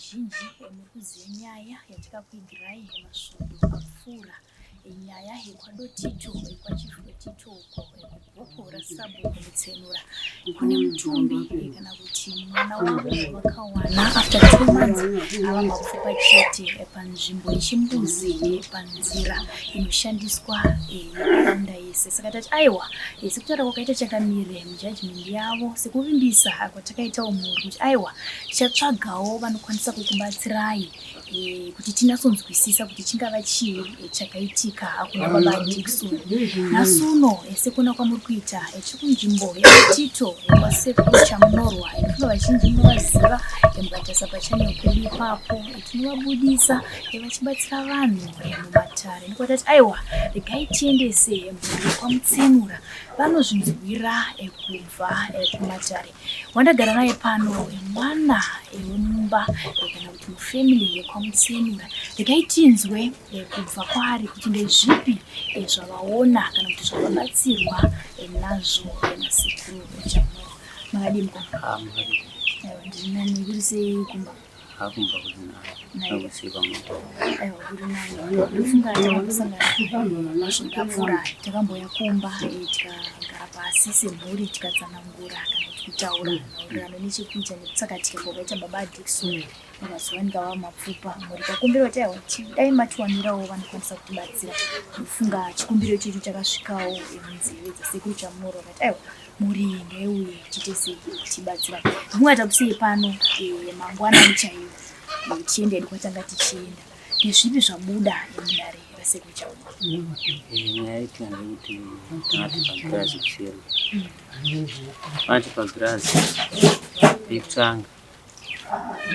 vazhinji muri kuziva nyaya yatakakuigirai masvondo apfuura, nyaya yekwaDotito, yekwaChief Dotito uko kubhuku raSabhuku Mutsenura kune mutumbi kana kuti mwana wavo vakawana after 2 months ava mapfupa chete panzvimbo yechimbuzi panzira inoshandiswa yakawanda yese. Saka tati aiwa, sekutaura kwakaita Changamire mujudgment yavo, sekuvimbisa kwatakaitawo mhuri kuti aiwa, tichatsvagawo vanokwanisa kukubatsirai kuti tinyatsonzwisisa kuti chingava chii chakaitika kuna baba Dickson. Nhasi uno, sekuona kwamuri kuita, tiri kunzvimbo yaTito kwaSekuru Chamunorwa. Ndofunga vazhinji munovaziva, mukatarisa pachannel pedu ipapo tinovabudisa vachibatsira vanhu mumatare. Ndiko tati aiwa, regai tiendese mhuri kwaMutsenura, vanozvinzwira kubva kumatare. Wandagara naye pano mwana wemumba kana kuti mufamily yekwaMutsenura. Regai tinzwe kubva kwaari kuti ndezvipi zvavaona kana kuti zvavabatsirwa nazvo naSekuru Chamunorwa. Makadii, mukoma? Ah, makadii? Aiwa, ndiri nani. Kuri sei kumba? Hakumba kuti Nai. nakusika moto. Aiwa, kuri nani. Ndofunga takambosangana masvondo apfuura, takamboya kumba, tikagara pasi semhuri, tikatsanangura kana kuti kutaura nhaurirano nechekuita nekutsakatika kwakaita baba Dickson, vakazowanika vava mapfupa. Mhuri ikakumbira kuti aiwa, dai matiwanirawo vanokwanisa kutibatsira. Ndofunga chikumbiro ichocho chakasvikawo munzeve dzaSekuru Chamunorwa, vakati aiwa, mhuri iyi ngaiuye, tiite sei, tibatsirane. Ndofunga takusei pano mangwanani chaiwo, tiende hedu kwatanga tichienda. Ndezvipi zvabuda mudare raSekuru Chamunorwa? Nyaya yaitika ndeyekuti takati pagirazi kuseri, pati pagirazi pekutanga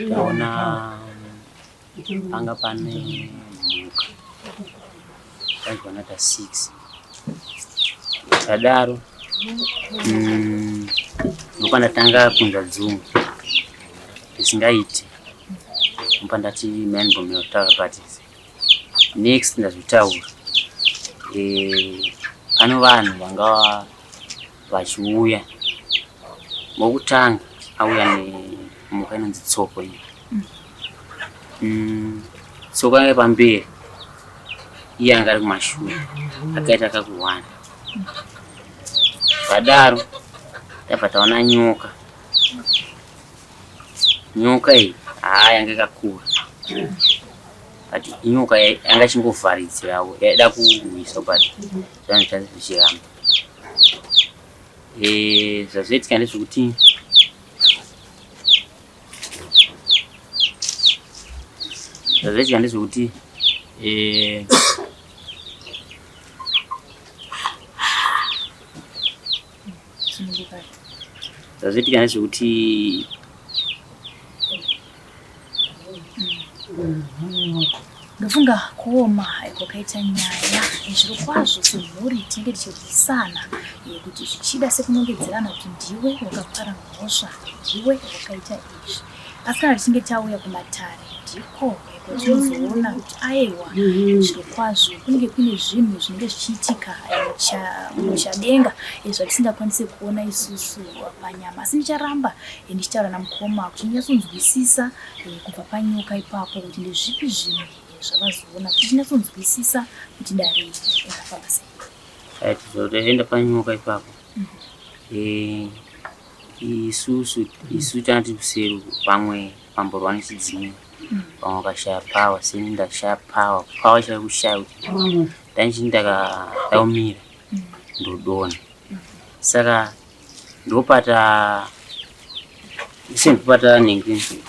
taona panga pane mhuka taigona 6 tadaro. Ndopandatanga kunzwa dzungu risingaiti, ndopandati maimbomira kutaura, but next ndazotaura. Pano vanhu vanga vachiuya. Wokutanga auya nemhuka inonzi tsoko iyi. Tsoko yanga pamberi, iye anga ari kumashure akaita kakuhwanda. Vadaro tabva taona nyoka. Nyoka iyi haa, yanga yakakura, but inyoka yanga ichingovharidzirawo, yaida kurwisa, but zvanhu zvanzi zvichiramba. Zvazoitika ndezvekuti Sunungukai. Zvazoitika ndezvekuti Ndofunga kuoma kwakaita nyaya, zviro kwazvo semhuri tinenge tichirwisana kuti zvichida sekunongedzerana kuti ndiwe wakapara mhosva, ndiwe wakaita izvi. Asi kana tichinge tauya kumatare, ndiko kwatinozoona kuti aiwa, zviro kwazvo kunenge kune zvinhu zvinenge zvichiitika muchadenga zvatisingakwanisi kuona isusu panyama. Asi ndicharamba ndichitaura namukoma kuti ndinyatsonzwisisa kubva panyoka ipapo kuti ndezvipi zvinhu zvavazoona, kuti tinyatsonzwisisa kuti dare rakafamba sei. Tizotoenda panyoka ipapo. Isusu isu tanga tiri kuseri uku, vamwe vamborwa nechidzimai, vamwe vakashaya power. Seni ndashaya power, power chaiyo kushaya kuti ndaichiti ndakaumira ndodonha. Saka ndopata sendopata nhingi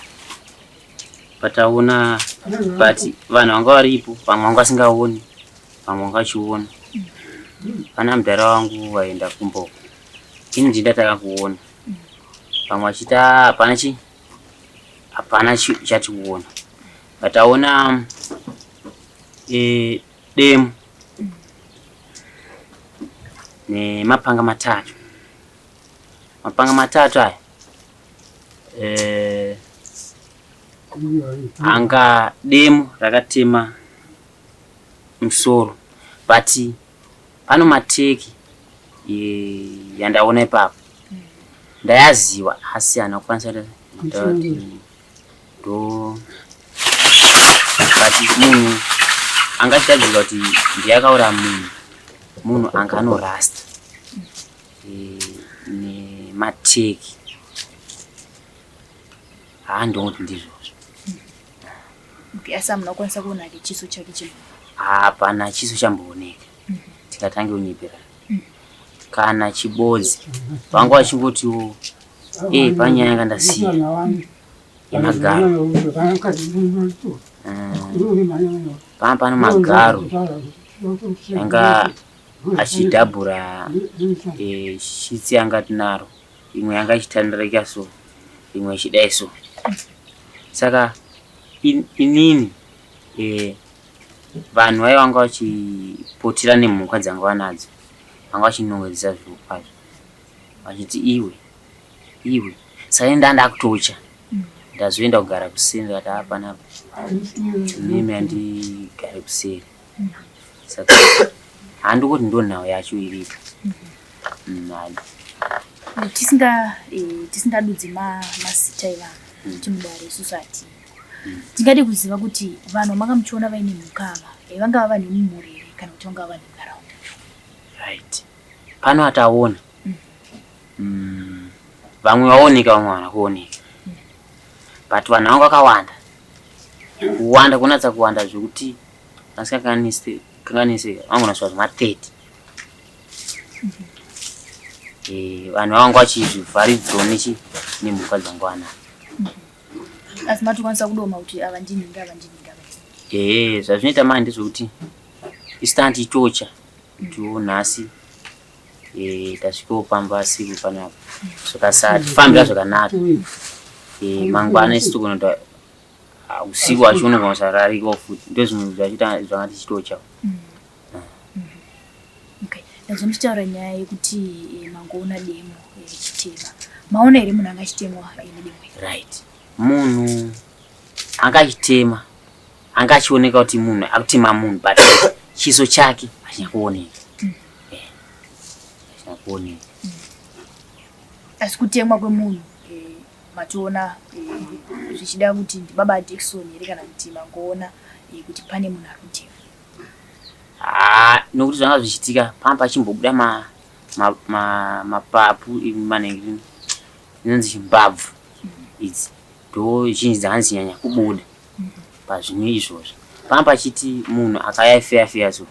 pataona, but vanhu vanga varipo, vamwe vanga vasingaoni, vamwe vanga vachiona. Pana mudhara wangu vaenda kumboko, ini ndindatanga kuona, vamwe vachiti "Ah, hapana chi hapana chatikuona." Pataona demo nemapanga matatu. Mapanga matatu aya anga demo rakatema musoro, but pano mateki yandaona ipapo ndayaziwa, asi hana kukwanisa kutaura kuti Ndo but munhu angachitadzika kuti ndiye akaura munhu, munhu anga anorasta nemateki. Haa, ndongoti ndizvozvo. Okay, asi hamuna kukwanisa kuona hake chiso chake chemunhu? Hapana chiso chambooneka. Tikatange kunyepera kana chibodzi, vanga vachingotiwo e panyaya yanga ndasiya yemagaro. Panga pano magaro anga achidhabhura shitsi yanga tinaro, imwe yanga ichitandarika so, imwe ichidai so. Saka inini vanhu vaiva vanga vachipotera nemhuka dzanga vanadzo, vanga vachinongedzesa zviro kwazvo vachiti iwe iwe. Saka ini ndaa ndakutocha, ndazoenda kugara kuseri. Ndikati hapana, inini handigare kuseri. Saka handikuti ndo nhau yacho iripo. Tisingadudzi mazita evanhu kuti mudare isusu hati tingade kuziva kuti vanhu vamanga muchiona vaine mhuka ava vangava vanhu vemumhuri here kana kuti vangava vanhu vemunharaunda? Right, pano ataona vamwe vaoneka, vamwe havana kuoneka, but vanhu vanga vakawanda, kuwanda kunatsa kuwanda zvekuti vasingakanganise kanganise vangona svika zvema 30. Vanhu vanga vachizvivharidzirawo nechi nemhuka dzangwana. Asi matokwanisa kudoma kuti ava ndinhingi, ava ndinhingi, ava ndinhingi? Ehe, zvazvinoita manje ndezvekuti isu tanga tichitocha kutiwo nhasi tasvikawo pamba siku panapa, zvakasatifambira zvakanaka. Mangwana isu togonoita usiku wacho unogona kusararikawo futi. Ndo zvimwe zvachiita zvanga tichitocha. Okay, ndazwa muchitaura nyaya yekuti mangoona demo richitema. Maona here munhu anga achitemwa nedemo iri? Right, munhu anga achitema anga achioneka kuti munhu akutema munhu, but chiso chake hachina kuoneka. Hachina kuoneka. Asi kutemwa kwemunhu matoona zvichida kuti ndibaba Dickson here kana kuti mangoona kuti pane munhu ari kutema? Haa, nokuti zvanga zvichiitika panga pachimbobuda mapapu, manenge inonzi chimbabvu idzi, ndo zhinji dzanga dzichinyanya kubuda pazvinhu izvozvo. Panga pachiti munhu akaya feya feya so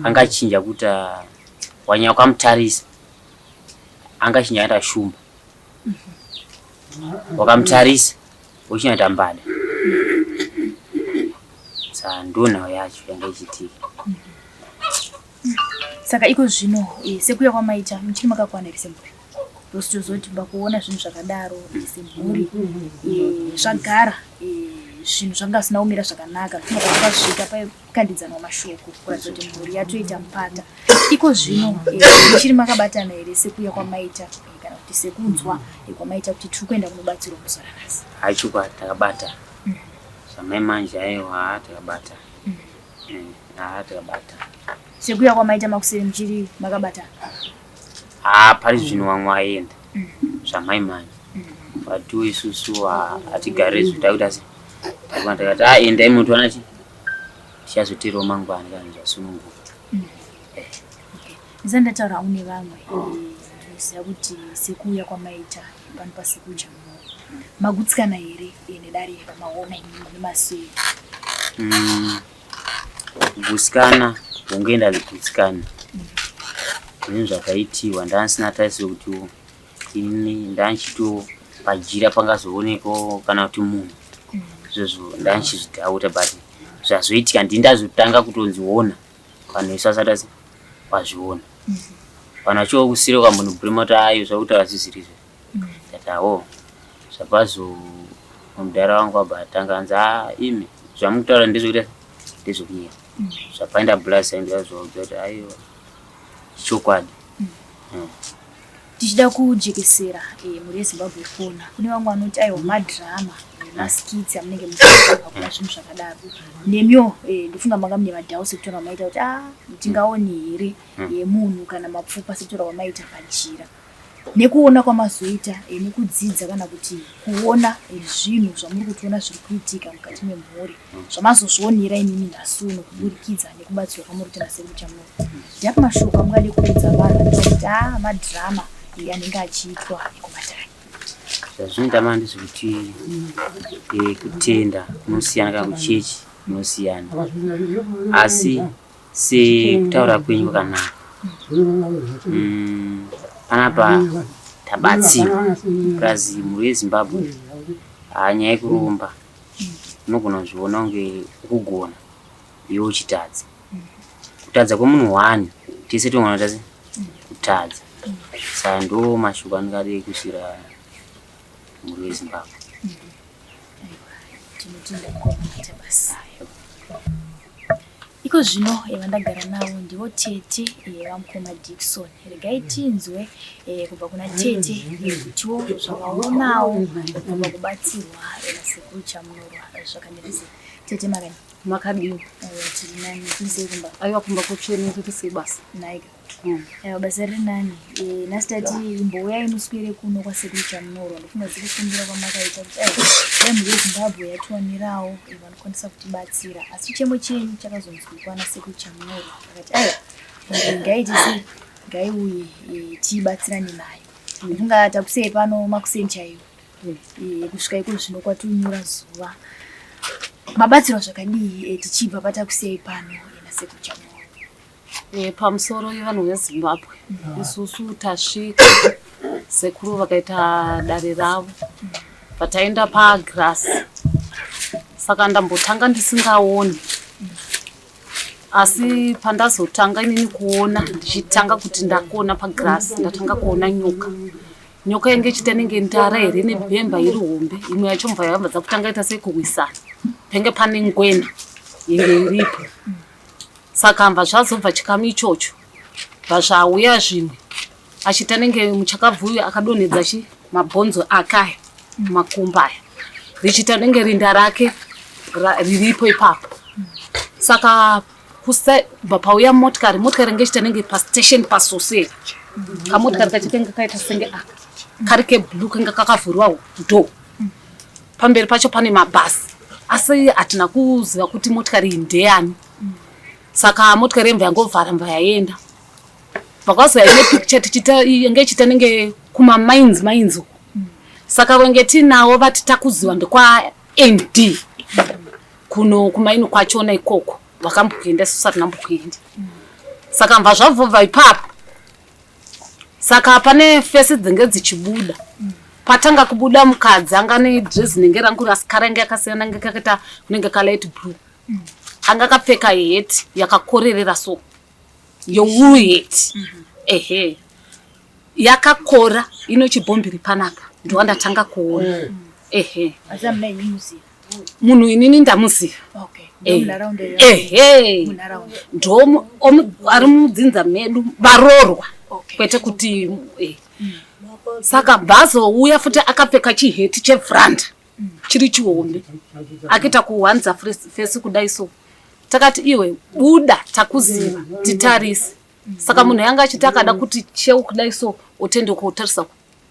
anga achinja kuita wanyanya wakamutarisa, anga achinja aita shumba, wakamutarisa wochinyaita mbada. Saka ndo nhau yacho yanga ichiitika. Saka iko zvino sekuya kwamaita, muchiri makakwana here semhuri? Rositozoti pakuona zvinhu zvakadaro semhuri zvagara zvinhu zvanga zvisina kumira zvakanaka, tinokasvika paikandidzanwa mashoko kuratidza kuti mhuri yatoita mupata. Iko zvino muchiri makabatana here sekuya kwamaita kana kuti sekunzwa kwamaita kuti tiri kuenda kunobatsirwa muzuva ranhasi? Haichukwa, takabata zvamai manje. Aiwa, takabata. Haa, takabata. Sekuya kwamaita makuseri, muchiri makabatana? Haa, pari zvino vamwe vaenda zvamai manje, but isusu hatigare zvo. Takuita se takuna, takati a endai mutoona chi tichazoterawo mangwana kana zvasununguka. Ndisati ndataura hangu nevamwe, ndinoziva kuti sekuuya kwamaita pano pasikuja muno, magutsikana here nedare ramaona imimi nemaso enyu? Kugutsikana hungoenda kugutsikana zvinhu zvakaitiwa. Ndandisina tarisiro kuti ini ndanchito pajira pangazoonekawo kana kuti munhu izvozvo ndanchizvidhauta, but zvazoitika ndini ndazotanga kutonziona vanhu vese vasati vazviona. Vanhu vachiwa kusire ukambonobhurima kuti ayo zvakutaura zvisiri izvo. Ndati awo zvapazo mudhara wangu wabva atanga anzi, a imi zvamukutaura ndezvekuita ndezvekunyira. Zvapaenda blasi ndikazovaudza kuti aiwa, chokwadi. Tichida kujekesera mhuri yeZimbabwe kuona, kune vamwe vanoti aiwa, madhirama, maskits amunenge muchiita, hakuna zvinhu zvakadaro. Nemiwo ndofunga manga mune madhau sekutora kwamaita kuti a tingaoni here yemunhu kana mapfupa sekutora kwamaita pajira. Nekuona kwamazoita eh, nekudzidza kana kuti kuona eh, zvinhu zvamuri kutoona zviri kuitika mukati memhuri zvamazozvionera imimi nhasi uno kuburikidza nekubatsirwa kwamuri kuita nasekuru Chamunoro. Ndiapi mashoko amungade kuudza vanhu vanoita kuti aa madhirama eh, anenge achiitwa kumatare? Zvazvinoita manje ndezvekuti eh, kutenda kunosiyana kana kuchechi kunosiyana asi sekutaura kwenyu kwakanaka mm, panapa tabatsirwa plus mhuri yezimbabwe hanyaya yekuromba unogona kuzviona kunge ukugona iwe uchitadza kutadza kwemunhu one tese tinogona kutadza kutadza saka ndo mashoko andingade kusira mhuri yezimbabwe Tinotenda mukoma maita basa. Iko zvino eh, vandagara navo ndivo tete eh, vamukoma Dickson. Regai tinzwe eh, kubva kuna tete kutiwo zvavaonawo kubva kubatsirwa nasekuru Chamunorwa zvakamira sei. Tete makadii? Makadii? Tiri nani, tiri sei kumba? Aiwa kumba kutsvene tiri sei basa? Nhaika. Aiwa basa riri nani. Eh, nhasi tati imbouyai muswere kuno kwasekuru Chamunorwa. Ndofunga dzekukumbira kwamakaita kuti aiwa dai mhuri yeZimbabwe yatiwanirawo eh, vanokwanisa kutibatsira. Asi chichemo chenyu chakazonzwikwa nasekuru Chamunorwa. Vakati aiwa mhuri ngaiite sei ngaiuye eh, tibatsirane nayo. Ndofunga takusei pano makuseni chaiwo. Eh, kusvika iko zvino kwatonyura zuva. Mabatsirwa zvakadii eh, tichibva patakusiyai pano eh, nasekuru Chamunorwa? E, pamusoro yevanhu veZimbabwe isusu tasvika sekuru vakaita dare ravo pataenda pagrass saka ndambotanga ndisingaoni asi pandazotanga inini kuona ndichitanga kuti ndakuona pagrass ndatanga kuona nyoka nyoka yange ichiita nenge ndara here nebhemba iri hombe imwe yacho mva yabva dzakutanga ita sekuwisana penge pane ngwena yenge iripo Saka mva zvazobva chikamu ichocho bva zvauya zvimwe achiti anenge muchakabvu uyu akadonhedza chi mabhonzo ake aya makumbo aya richiita nenge rinda rake riripo ipapo saka bva pauya motikari motikari inge ichiita nenge pastation pasosera kamotikari kacho kenge kaita senge aka kari keblue kenge kakavhurwa door pamberi pacho pane mabhasi asi hatina kuziva kuti motikari iyi ndeyani saka motikari yemva yangovhara mva yaenda vakazoya ine picture tichiita yange ichiita nenge kumamines mines uko saka venge tinawo vati takuziva ndekwa nd kuno kumaini kwachona ikoko vakambokuenda isu satina mbokuenda saka mva zvabvobva ipapo saka pane fesi dzinge dzichibuda patanga kubuda mukadzi anga nedress nenge rangu rasikara inge yakasiyana nge kakaita kunenge kalight blue anga akapfeka heti yakakorerera so yewuru heti ehe yakakora ino chibhombiri panapa ndowandatanga kuona ehe Asi hamuna henyu muziva. Munhu inini ndamuziva. Okay. Eh. Ndomunharaunda here? Ehe. Munharaunda. Ndo ari mudzinza medu varoorwa. Okay. Kwete kuti eh. Saka bvazouya futi akapfeka chiheti chevranda chiri chihombe akaita kuhwanza fesi kudai so takati iwe buda takuziva titarise saka munhu yanga achiti akada kuti cheu kudai so otendeuka otarisa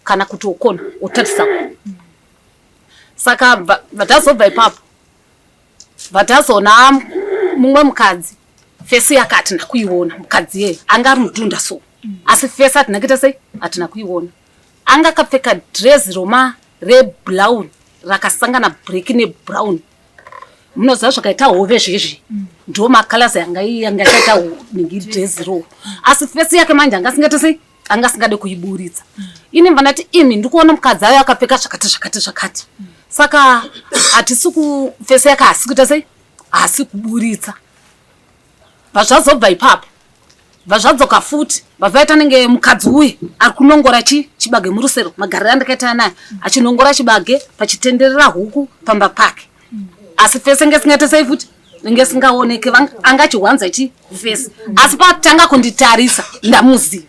kana kuti okona otarisa saka vatazobva ipapo vatazoona mumwe mukadzi fesi yake hatina kuiona mukadzi iyeyo anga ari mudhunda so asi fesi hatina kuita sei hatina kuiona anga akapfeka drezi roma rebrown rakasangana black nebrown munoziva zvakaita hove zvezvi ndo macolors yanga yanga yakaita nhingi drezi ro asi fesi yake manje anga asingaita sei anga asingade kuiburitsa ini mva ndati imi ndikuona mukadzi ayo akapfeka zvakati zvakati zvakati saka hatisi kufesi yake haasi kuita sei haasi kuburitsa bva zvazobva ipapo bva zvadzoka futi bva vaita nenge mukadzi uye ari kunongora chi chibage murusero magariro andakaita anaya achinongora chibage pachitenderera huku pamba pake asi fese nge singaite sei futi nge singaoneke anga achihwanza chi fese asi patanga kunditarisa ndamuziva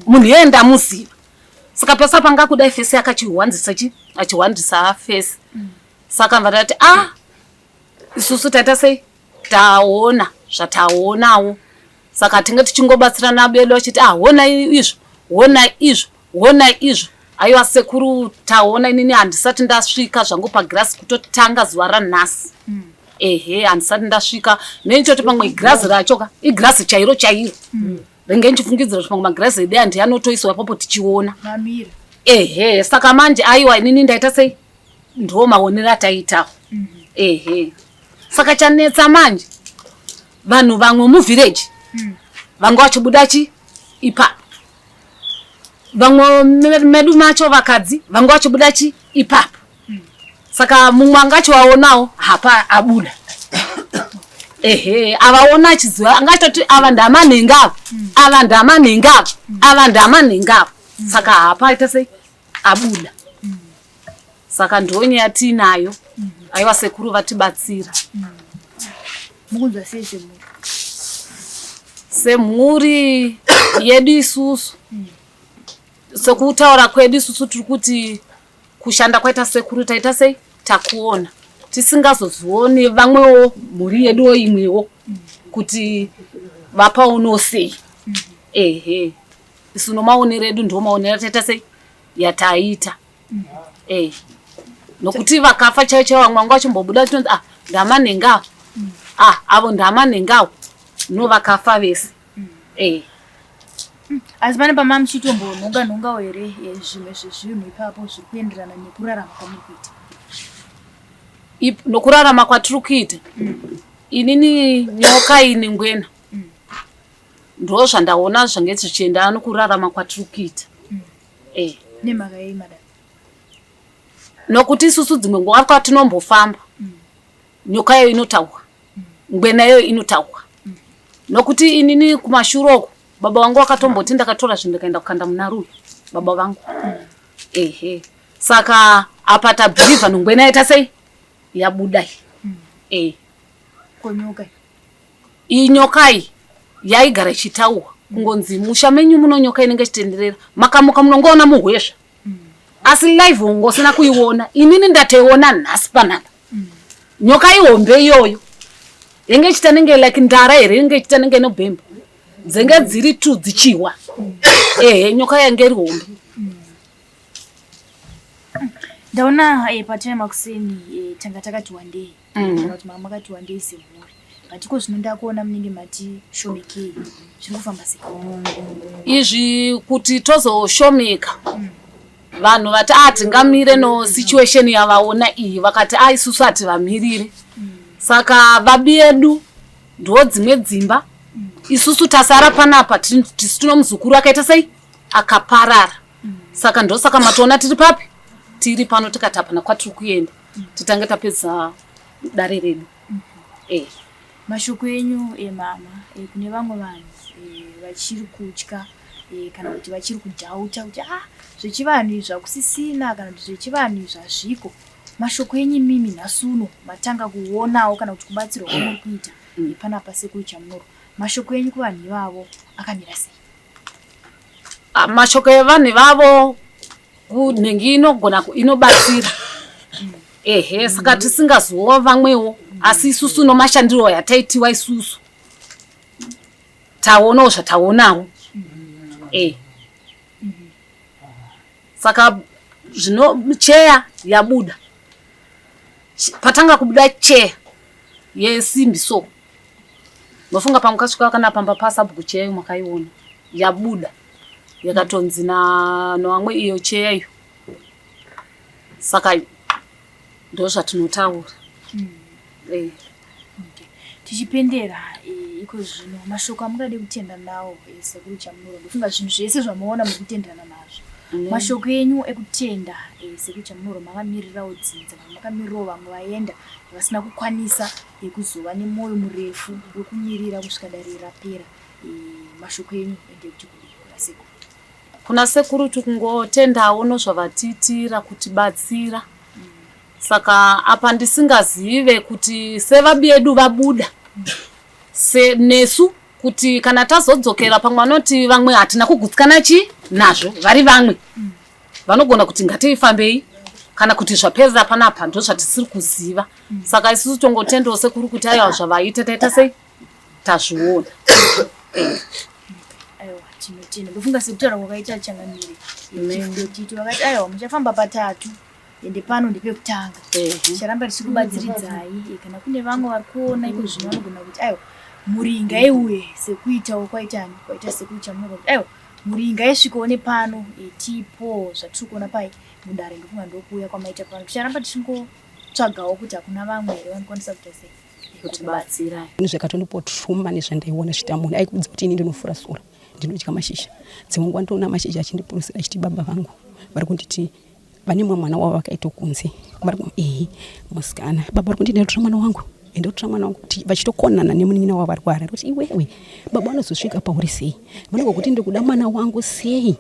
munhu iyeye ndamuziva saka pese panga kudai fese akachihwanzisa chi achihwanzisa fese saka mva ndati ah isusu taita sei taona zvataonawo saka tinge tichingobatsirana bedu achiti ah hona izvo hona izvo Honai izvo. Aiwa sekuru taona inini handisati ndasvika zvangu pagirazi kutotanga zuva ranhasi. Ehe handisati ndasvika nenichoti pamwe igirazi racho ka igirazi chairo chairo. Renge ndichifungidzira kuti pamwe magirazi edu aya ndiye anotoiswa ipapo tichiona. Mamira. Ehe saka manje aiwa inini ndaita sei ndo maonero ataitawo. Ehe saka chanetsa manje vanhu vamwe muvillage vanga vachibuda chi ipapo. Vamwe medu macho vakadzi vanga vachibuda chi ipapo. Saka mumwe anga achivaonawo hapa abuda. Ehe avaona achiziva anga achitoti ava ndamanhenga ava, ava ndamanhenga ava, ava ndamanhenga ava. Saka hapa aita sei abuda. Saka ndonyaya tiinayo. Aiwa sekuru vatibatsira. Mukunzwa sei semhuri? Semhuri yedu isusu sekutaura kwedu isusu tiri kuti kushanda kwaita sekuru taita sei takuona tisingazozioni vamwewo mhuri yeduwo imwewo kuti vapaonawo sei. Ehe isu nomaonero edu ndo maonero ataita sei yataita. Eh nokuti vakafa chaivo chaivo vamwe vanga vachimbobuda vachinonzi ah ndamanhenga avo, ah avo ndamanhenga avo no vakafa vese. Eh. Asi pane pamanga muchitombonhonga nhongawo here zvimwe zvezvinhu ipapo zviri kuenderana nekurarama kwamuri kuita? Nokurarama kwatiri kuita inini nyoka ini ngwena ndo zvandaona zvange zvichienderana nokurarama kwatiri kuita. Eh. Nemhaka yei madam? Nokuti isusu dzimwe nguva kwatinombofamba nyoka iyo inotaurwa, ngwena iyo inotaurwa. Nokuti inini kumashure uko baba vangu vakatomboti ndakatora zvinhu ndikaenda kukanda muna Ruyo baba vangu. Ehe saka apa tabhilivha nongwena yaita sei yabuda iyi. Eh. Ko nyoka iyi? Iyi nyoka iyi yaigara ichitaurwa kungonzi musha menyu muno nyoka inenge ichitenderera makamuka munongoona muhwezva. Asi live ungosina kuiona inini ndatoiona nhasi panapa. Nyoka ihombe iyoyo yenge ichiita nenge like ndara here yenge ichiita nenge inobhemba dzenge dziri two dzichihwa. Ehe nyoka yange iri hombe. Ndaona patime makuseni tanga takati wandei. Kana kuti manga makati wandei semhuri. But iko zvino ndakuona munenge mati shomekei. Zviri kufamba sei? Izvi kuti tozoshomeka vanhu vati ah tingamire no situation yavaona iyi vakati ah isusu hativamirire. Saka vabi edu ndo dzimwe dzimba isusu tasara panapa tisu tino muzukuru akaita sei akaparara. Saka ndosaka matoona tiri papi tiri pano tikati hapana kwatiri kuenda titange tapedza dare redu. Eh. Mashoko enyu mama kune vamwe vanhu vachiri kutya kana kuti vachiri kudhauta kuti ah zvechivanhu izvi hakusisina kana kuti zvechivanhu izvi hazviko. Mashoko enyu imimi nhasi uno matanga kuonawo kana kuti kubatsirwa kwamuri kuita panapa sekuru Chamunoro. Mashoko enyu kuvanhu ivavo akamira sei? Mashoko evanhu ivavo kunhengi inogona inobatsira. Ehe saka tisingazowa vamwewo asi isusu nomashandiro yataitiwa isusu taonawo zvataonawo. Eh. Saka zvino cheya yabuda. Patanga kubuda cheya yesimbi so. Ndofunga pamwe kasvika kana pamba pasabhuku cheya makaiona yabuda yakatonzi navamwe iyo cheya iyo. Saka ndozvatinotaura. Eh. Okay. Tichipendera iko zvino mashoko amungade kutenda nawo sekuru Chamunuro ndofunga zvinhu zvese zvamaona muri kutenderana nazvo. Mashoko enyu ekutenda sekuru Chamunuro makamirirawo dzinza kana makamirirawo vamwe vaenda vasina kukwanisa kuzova nemwoyo murefu wekumirira kusvika dare rapera. Mashoko enyu ndekuti kudii kuna sekuru? Kuna sekuru tikungotendawo nozvavatiitira kutibatsira. Saka apa ndisingazive kuti sevabi edu vabuda se nesu kuti kana tazodzokera pamwe vanoti vamwe hatina kugutsikana chi nazvo vari vamwe vanogona kuti ngatifambei kana kuti zvaperera panapa ndozvatisiri kuziva. Saka isusu tongotendawo sekuru kuti aiwa zvavaita taita sei tazviona. Aiwa Tinotenda. Ndofunga sekutaura kwakaita changamire Chief Dotito vakati aiwa muchafamba patatu ende pano ndepekutanga. Ticharamba tichikubatsiridzai eh, kana kune vamwe vari kuona iko zvino vanogona kuti aiwa mhuri ngaiuye sekuitawo kwaitani kwaita sekuru Chamunorwa kuti aiwa mhuri ngaisvikewo nepano eh, tipo zvatiri kuona pai mudare ndofunga ndokuuya kwamaita pano. Ticharamba tichingotsvagawo kuti hakuna vamwe here vanokwanisa kuita sei kutibatsira. Ini zvakatondipo trauma nezvandaiona zvichita munhu aikuudza kuti ini ndinofura sora ndinodya mashizha dzimwe nguva ndinoona mashizha achindipurusira achiti baba vangu vari kunditi vane mumwe mwana wavo vakaita kunze vari ehe musikana baba vari kunditi ndatora mwana wangu endotora mwana wangu kuti vachitokonana nemunin'ina wavo vari kuharare kuti iwewe baba vanozosvika pauri sei vanenge kuti ndikuda mwana wangu sei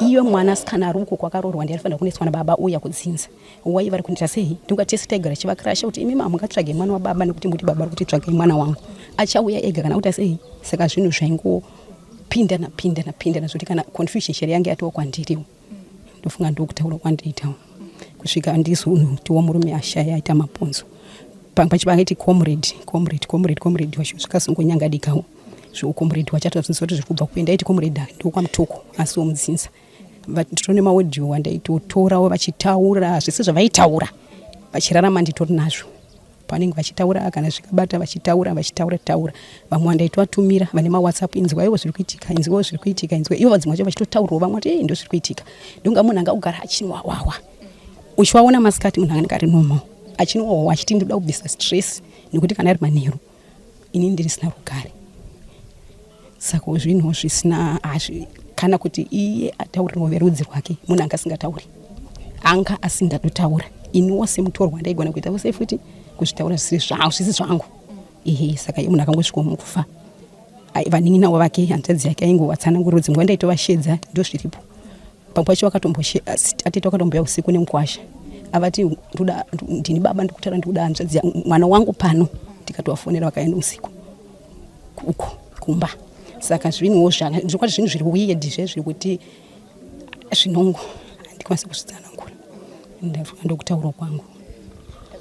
iyo mwana sikana ari uko kwakaroorwa ndiye anofanira kunetswa nababa uya kudzinza Why vari kundiita sei? Ndinga tese taigara chivakrasha kuti imi hamungatsvage mwana wababa nekuti muti baba vari kuti tsvagai mwana wangu. Achauya ega kana kuita sei? Saka zvinhu zvaingopindana pindana pindana zvekuti kana confusion chero yange yatova kwandiriwo. Ndofunga ndokutaura kwandiitawo. Kusvika ndizotiwo murume ashaya aita maponzo. Panga pachivangaiti comrade, comrade, comrade, comrade wacho zvikazongonyangadikawo. Zveucomrade wacho atozvinzwa kuti zviri kubva kuenda aiti comrade ndokwamutoko asi womudzinza. Nditori nemaaudio andaitotorawo vachitaura zvese zvavaitaura vachirarama nditori nazvo pavanenge vachitaura kana zvikabata vachitaura vachitaura taura vamwe vandaitovatumira vane mawhatsapp inzwaiwo zviri kuitika inzwaiwo zviri kuitika inzwa ivo vadzimwe vacho vachitotaurawo vamwe vati ei ndozviri kuitika ndonga munhu anga kugara achinwa hwahwa uchivaona masikati munhu anenge ari normal achinwa hwahwa achiti ndoda kubvisa stress nekuti kana ari manheru ini ndirisina rugare Saka zvinhu zvisina hazvi kana kuti iye ataurirewo verudzi rwake munhu anga asingatauri anga asingatotaura iniwo semutorwa ndaigona kuita vose futi kuzvitaura zvisi zvangu ehe saka iye munhu akangosvikawo mukufa vanin'inawo vake hanzvadzi yake aingovatsanangurira dzimwe nguva ndaitovashedza ndozviripo pamwe pacho atete vakatomboya usiku nemukwasha avati ndoda ndini baba ndikutaura ndikuda hanzvadzi mwana wangu pano ndikatovafonera vakaenda usiku uko kumba saka zvinhuwo zvokwadi zvinhu zviri weird zve zviri kuti zvinongo handikwanisi kuzvitsanangura ndokutaura kwangu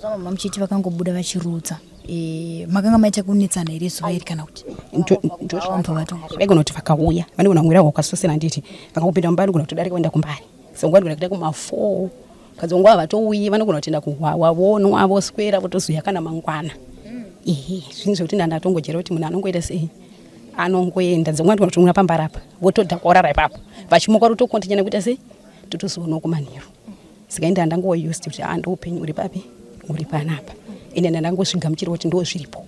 mama muchiti vakangobuda vachirutsa e, makanga maita kunetsana here zuva iri kana kuti vaigona kuti vakauya vanogona kumwira kwakasosera handiti vakangopinda mumba vanogona kutodarika voenda kumbari so vanogona kuita kuma4 kadzi nguva havatouyi vanogona kutoenda kuhwawa vonwa voswera votozouya kana mangwana ehe zvinhu zvekuti ndandatongojera kuti munhu anongoita sei anongoenda dzimwe vanogona kutomwira pambara apa votodhakwa vorara ipapo vachimuka rotokontinya nekuita sei totozoonawo kumanheru saka ende handangova used kuti ah ndoupenyu uri papi uri panapa ende ndandangozvigamuchira kuti ndo zviripo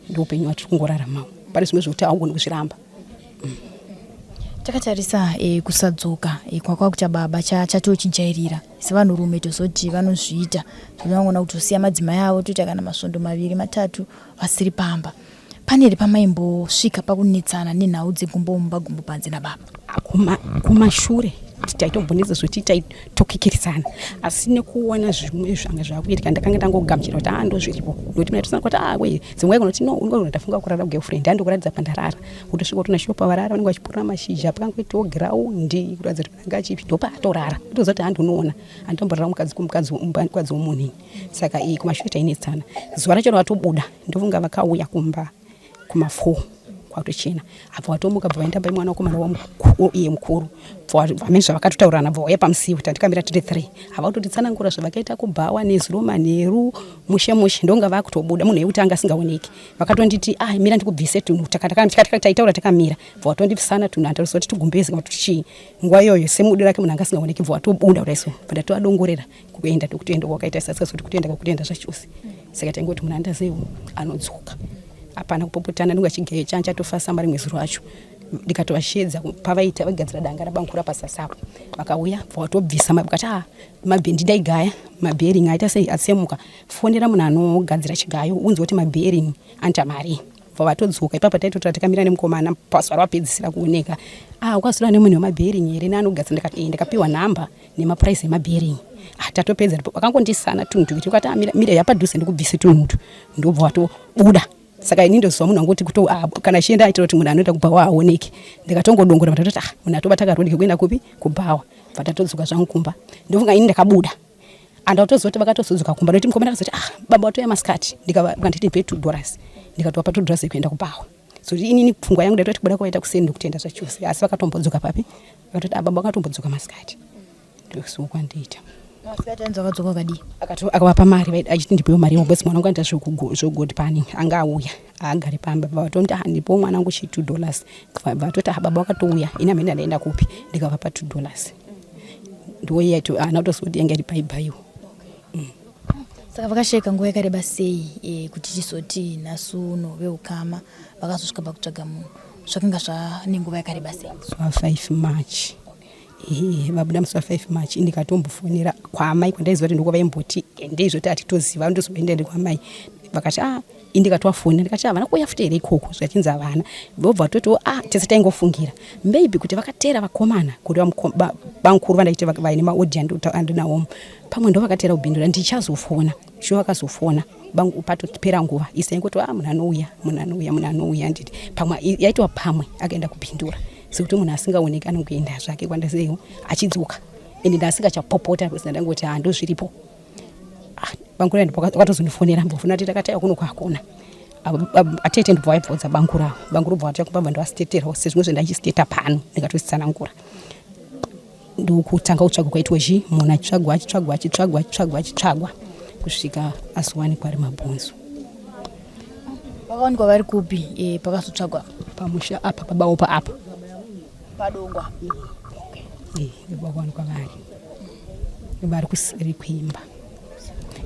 ndoupenyu hwatiri kungoraramawo pane zvimwe zvekuti haugoni kuzviramba Takatarisa e, kusadzoka e, kwakwakuita baba chatochijairira sevanhurume tozoti vanozviita tinogona kutosiya madzimai avo toita kana masvondo maviri matatu vasiri pamba pane here pamaimbosvika pakunetsana nenhau dzegumbo mumba gumbo panze nababa kumashure taitombonetsa zvekuti taitokikirisana asi nekuona zvimwe zvanga zvakuitika ndakanga ndangogamuchira kuti aa ndozviripo nokuti mina tosana kuti aa wee dzimwe nguva kuti no unogona ndafunga kurara kugirlfriend andokuratidza pandarara kutosvika kuti nashuwa pavarara vanenge vachipurira mashizha pakangoitawo giraundi kuratidza kuti anga achipi ndopaatorara kutoziva kuti handi unoona anditomborara mukadzi kumukadzi mukadzi womunhu ini saka iyi kumashure tainetsana zuva racho ravatobuda ndofunga vakauya kumba kuma4 kwatochena abva watomuka bva vaenda pai mwana wakomana iye mukuru vamene zvavakatotaurirana bva wauya pamusiwo tandikamira tiri three hava kutotitsanangura zvavakaita kubhawa nezuro manheru mushe mushe ndonga vakutobuda munhu yekuti anga asingaoneki vakatonditi ah mira ndikubvise tunhu taitaura takamira bva watondibvisana tunhu handaruziva kuti tugumbezi kana kuti chii nguva iyoyo semudi rake munhu anga asingaoneki bva watobuda kudai so bva ndatoadongorera kuenda ndokutoenda kwakaita sasikazi kuti kutoenda kwakutoenda zvachose saka taingoti munhu andazewo anodzoka hapana kupopotana ndinga chigeyo changu chatofasa marimwe zuro acho ndikatovashedza pavaita vaigadzira danga rabankura pasasapo vakauya bva watobvisa vakati ah mabhendi ndaigaya mabhering aita sei atsemuka fonera munhu anogadzira chigayo unzwe kuti mabhering anoita mari bva vatodzoka ipapa taitotora takamira nemukomana pazuva ravapedzisira kuoneka ah ukazora nemunhu wemabhering here neanogadzira ndikati eh ndakapiwa nhamba nemaprice emabhering ah tatopedza vakangondisana tunhu tuviri tikati ah mira mira yapadhuze ndikubvise tunhu utu ndobva watobuda saka ini ndoziva munhu angoti kuto ah, kana achienda aitira kuti munhu anoenda kubhawa aoneke ndikatongodongora vatototi ah munhu atobata karodi kekuenda kupi kubhawa bva tatodzoka zvangu kumba ndofunga ini ndakabuda andatoziva kuti vakatozodzoka kumba nokuti mukomana akazoti ah baba watouya masikati ndikanditi ndipe $2 ndikatoapa $2 yekuenda kubhawa. So inini pfungwa yangu ndaitoti kubuda kwaita kuseni ndokutenda zvachose, asi vakatombodzoka papi, vakatoti ah, baba vakatombodzoka masikati, ndokusuwa kwandiita. Masikati anzi vakadzoka vakadii? Akavapa mari achiti ndipewo mari yangu, because mwana wangu anoita zvegod panning, anga auya haagari pamba. Vatoti ah, ndipewo mwana wangu chi $2. Vatoti ah, baba vakatouya, ini hamene ndaenda kupi, ndikavapa $2. Ndoyaito haana kutoziva kuti yanga iri paibhaiwo. Saka vakashaika nguva yakareba sei kuti tizoti nhasi uno veukama vakazosvika pakutsvaga munhu? Zvakanga zvane nguva yakareba sei? Musi wa 5 March. Ehe, vabuda musi wa 5 March, ndikatombofonera kwaamai kwandaiziva kuti ndokwavaimboti endei, zvoti hatitoziva, ndozoenda ndi kwamai. Vakati ah, ini ndikatovafonera ndikati havana kuuya futi here ikoko, zvachinzi havana. Vobva vatoti ah, tese taingofungira maybe kuti vakateera vakomana kuti bamukuru vandaiti vaine maodi andinawo, pamwe ndo vakateera kubhindura, ndichazofona. Shuwa vakazofona patopera nguva isa ingoti ah, munhu anouya, munhu anouya, munhu anouya, handiti pamwe yaitwa, pamwe akaenda kupindura, sekuti munhu asingaoneki anongoenda zvake kwandaseiwo achidzoka. Ende ndasingachapopota because ndangoti ah, ndozviripo. Bangura wakatozondifonera, mbofuna kuti takataiwa kuno kwakona atete, ndobva waibvudza bangura, bangura bva watya kubva ndovasiteterawo sezvimwe zvendachisiteta pano, ndikatositsanangura. Ndokutanga kutsvagwa kwaitwa chi munhu achitsvagwa, achitsvagwa, achitsvagwa, achitsvagwa, achitsvagwa kusvika azowanikwa ari mabhonzo. Vakawanikwa vari kupi pakazotsvagwa? Pamusha apa, pabaopa apa. Padongwa. Vakawanikwa vari kuseri kuimba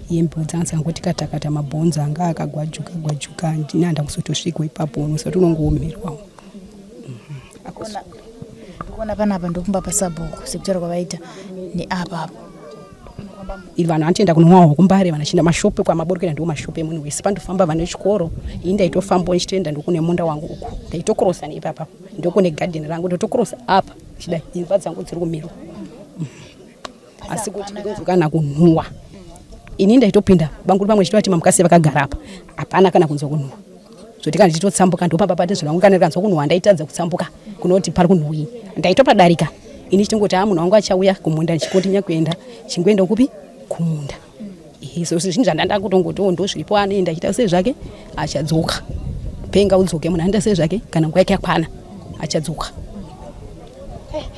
yembe dzanga dzangoti katakata, mabhonzo anga akagwajuka gwajuka. Ndini handa kuzotosvika ipapo, unosati unongoomerwawo. Ndikuona panapa ndokumba pasabhuku sekutaura kwavaita neapa apo. Vanhu vanotoenda kunomwawo kuMbare, vanachienda mashopu kwamaburukira, ndiwo mashopu emunhu wese. Pandofamba vane chikoro, ini ndaitofambawo ndichitoenda, ndokune munda wangu uku, ndaitokrosa neipapa, ndokune gadheni rangu, ndotokrosa apa chidai, imba dzangu dziri kumiro. Asi kuti ndinonzwa kana kunhuwa, ini ndaitopinda banguru pamwe chitovati mamukasi vakagara apa, hapana kana kunzwa kunhuwa. Zvoti kana ndichitotsambuka ndopamba pate zvinhu vangu, kana ndikanzwa kunhuwa ndaitadza kutsambuka kunoti pari kunhuwii, ndaitopadarika ini chichingoti a munhu wangu achauya kumunda, ndichikontinya kuenda, chingoenda kupi, kumunda. So zvinhu zvandanda kutongoti ndo zviripo, anoenda achiita sei zvake, achadzoka. Penga udzoke, munhu anoita sei zvake, kana nguva yake yakwana achadzoka.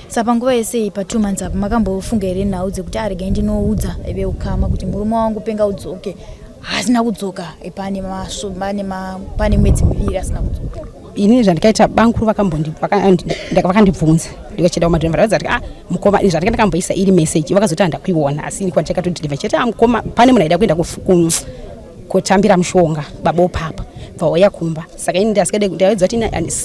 Saka panguva yese iyi, pa 2 months apo, makambofunga here nhau dzekuti aregai ndinoudza veukama kuti murume wangu penga udzoke haasina kudzoka, pane mwedzi miviri asina kudzoka? Inini zvandikaita, bankuru vakandibvunza, ndikachenda kumadhonvara, kuti ah, mukoma, zvandika ndakamboisa iri message, vakazoti handakuiona, asi kwandakatodhilivha chete, ah, mukoma, pane munhu aida kuenda kutambira mushonga baba upapa, bva kumba. Saka ini ndasikade, ndaidza kuti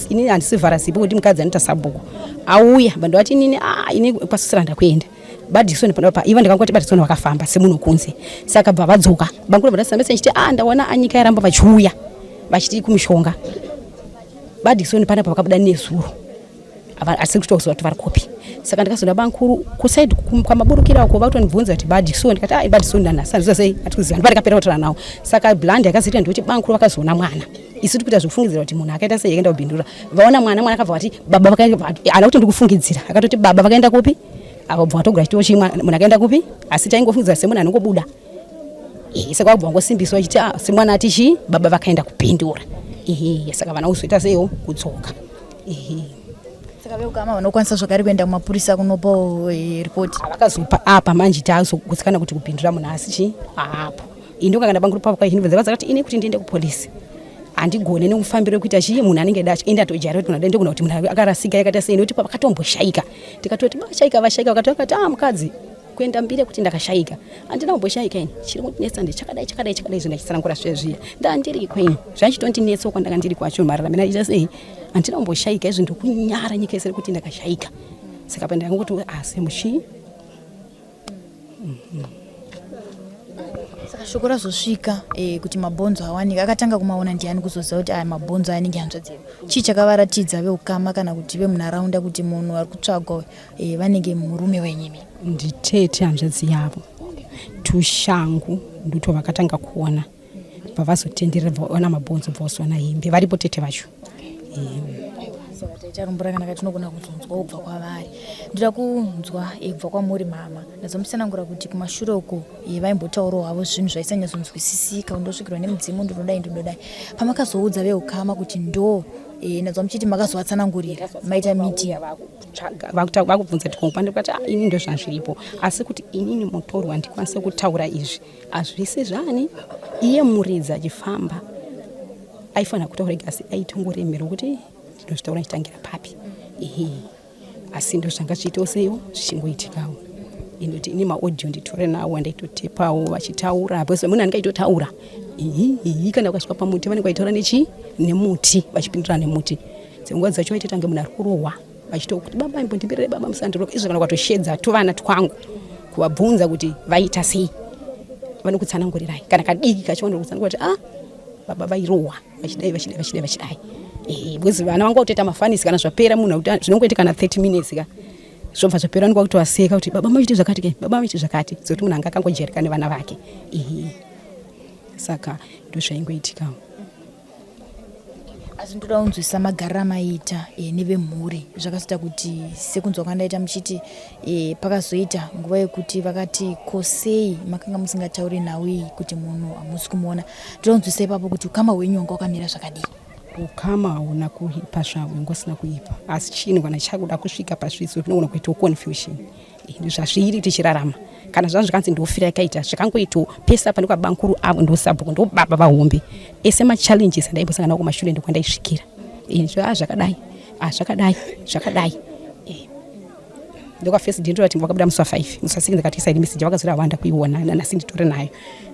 inini handisivhara zipo kuti mukadzi anoita sabhuku auya, bva ndovati inini ah, ini kwasisira ndakuenda badikisoni panapa ivo, ndikangoti badikisoni vakafamba semunhu kunze. Saka bva vadzoka bangura, bva ndasambesa ndichiti ah, ndaona anyika yaramba vachiuya vachiti kumishonga badikisoni panapa vakabuda nezuro, asi kutoziva kuti vari kupi. Saka ndikazoenda bankuru kusaidi kwamaburukira uko, vakutondibvunza kuti badikisoni, ndikati ah, badikisoni nanhasi handiziva sei, hatikuziva, ndipo ndikapera kutaura nawo. Saka bland yakazoita ndekuti bankuru vakazoona mwana, isu tikuita zvekufungidzira kuti munhu akaita sei, akaenda kubhindura, vaona mwana, mwana akabva vati baba vakaenda, haana kuti ndikufungidzira, akatoti baba vakaenda kupi, avo bva vatogura chitoro chimwe, munhu akaenda kupi, asi taingofungidzira semunhu anongobuda. Saka vabva vangosimbiswa vachiti ah, semwana ati chii, baba vakaenda kupindura. Ehe, saka vana kuzoita seiwo kudzoka. Ehe. Saka veukama vanokwanisa zvakare kuenda kumapurisa kunopawo ripoti? Vakazopa apa manje tazogutsikana kuti kupindura munhu asi chii haapo. Ini ndokangana banguru pavo kwaihindibvunza vakati ini kuti ndiende kupolisi handigone nemufambiro wekuita chii, munhu anenge da ende atojaira kuti munhu ndogona kuti munhu akarasika yakaita sei, nekuti pavakatomboshaika tikatoti vashaika, vashaika, vakati vakati ah, mukadzi kuenda mbiri yekuti ndakashaika, handina kumboshaika ini, chiri kundinetsa ndechakadai chakadai chakadai, izvo ndachitsanangura zviya zviya, ndandiriko ini, zvachitondinetsawo kwandanga ndiri kwacho, mararamiro achiita sei, handina kumboshaika izvo, ndokunyara nyika yese rekuti ndakashaika. Saka pandakangoti asi muchii. Saka shoko razosvika kuti mabhonzo awanika, akatanga kumaona ndiani kuzoziva kuti aya mabhonzo anenge hanzvadzi yedu? Chii chakavaratidza veukama kana kuti vemunharaunda kuti munhu ari kutsvagwa vanenge murume wenyimi? Nditete hanzvadzi yavo, tushangu ndotwo vakatanga kuona, bva vazotenderera, bva vaona mabhonzo, bva vazoona hembe, varipo tete vacho. Saka taita rumbo rakanaka, tinogona kuzonzwa kubva kwavari. Ndoda kunzwa kubva kwamuri mama, ndazomusanangura kuti kumashure uko vaimbotaurawo havo zvinhu zvaisanyatsonzwisisika, undosvikirwa nemudzimu, ndinodai ndinodai. Pamakazoudza veukama kuti ndo E, ndanzwa muchiti makazovatsanangurira maita meeting. Vakutsvaga vakubvunza kuti kongopande kuti ah, ini ndo zvazviripo, asi kuti inini mutorwa ndikwanise kutaura izvi hazvisi zvani. Iye muridzi achifamba aifanira kutaura ega, asi aitongoremerwa kuti ndinozvitaura ndichitangira papi. Ehe, asi ndo zvanga zvichiitawo seiwo zvichingoitikawo. Inoti ini maaudio nditore nawo andaitotepawo vachitaura, because munhu anenge aitotaura ihi ihi, kana ukasvika pamuti vanenge vaitaura nechi nemuti, vachipindura nemuti. Dzimwe nguva dzacho vaitoita kunge munhu ari kurohwa, vachitokuti baba imbondimirire, baba musandiroka izvo, kana ukatoshedza tuvana twangu kuvabvunza kuti vaita sei, vanokutsanangurirai. Kana kadiki kacho vanokutsanangura kuti ah, baba vairohwa vachidai, vachidai, vachidai, vachidai. Because vana vangu vakutoita mafanisi kana zvapera munhu akuti zvinongoita kana 30 minutes ka, zvobva zvapera, vanenge vakutovaseka kuti baba maiti zvakati ke, baba maiti zvakati, sekuti munhu anga akangojereka nevana vake. Ehe, saka ndozvaingoitikawo. Asi ndoda kunzwisisa magariro amaiita nevemhuri zvakazoita kuti, sekunzwa kwandaita muchiti pakazoita nguva yekuti vakati ko sei makanga musingatauri nhau iyi kuti munhu hamusi kumuona. Ndoda kunzwisisa ipapo kuti ukama hwenyu hwanga hwakamira zvakadii. Ukama hauna kuipa zvahwo, ngosina kuipa, asi chinhu kana chakuda kusvika pasvitso zvinogona kuitawo confusion. Zvazviri tichirarama, kana zvazvo zvikanzi ndofira yakaita zvakangoitawo pese apa, ndokwabankuru avo, ndosabhuku, ndobaba vahombe. Ese machallenges andaimbosangana nawo kumashure ndokwandaisvikira. Zvakadai, zvakadai, zvakadai. Ndokwafirst day ndoti vakabuda musi wa5, musi wa6 ndakati isairi message, vakazora wanda kuiona nanhasi nditori nayo.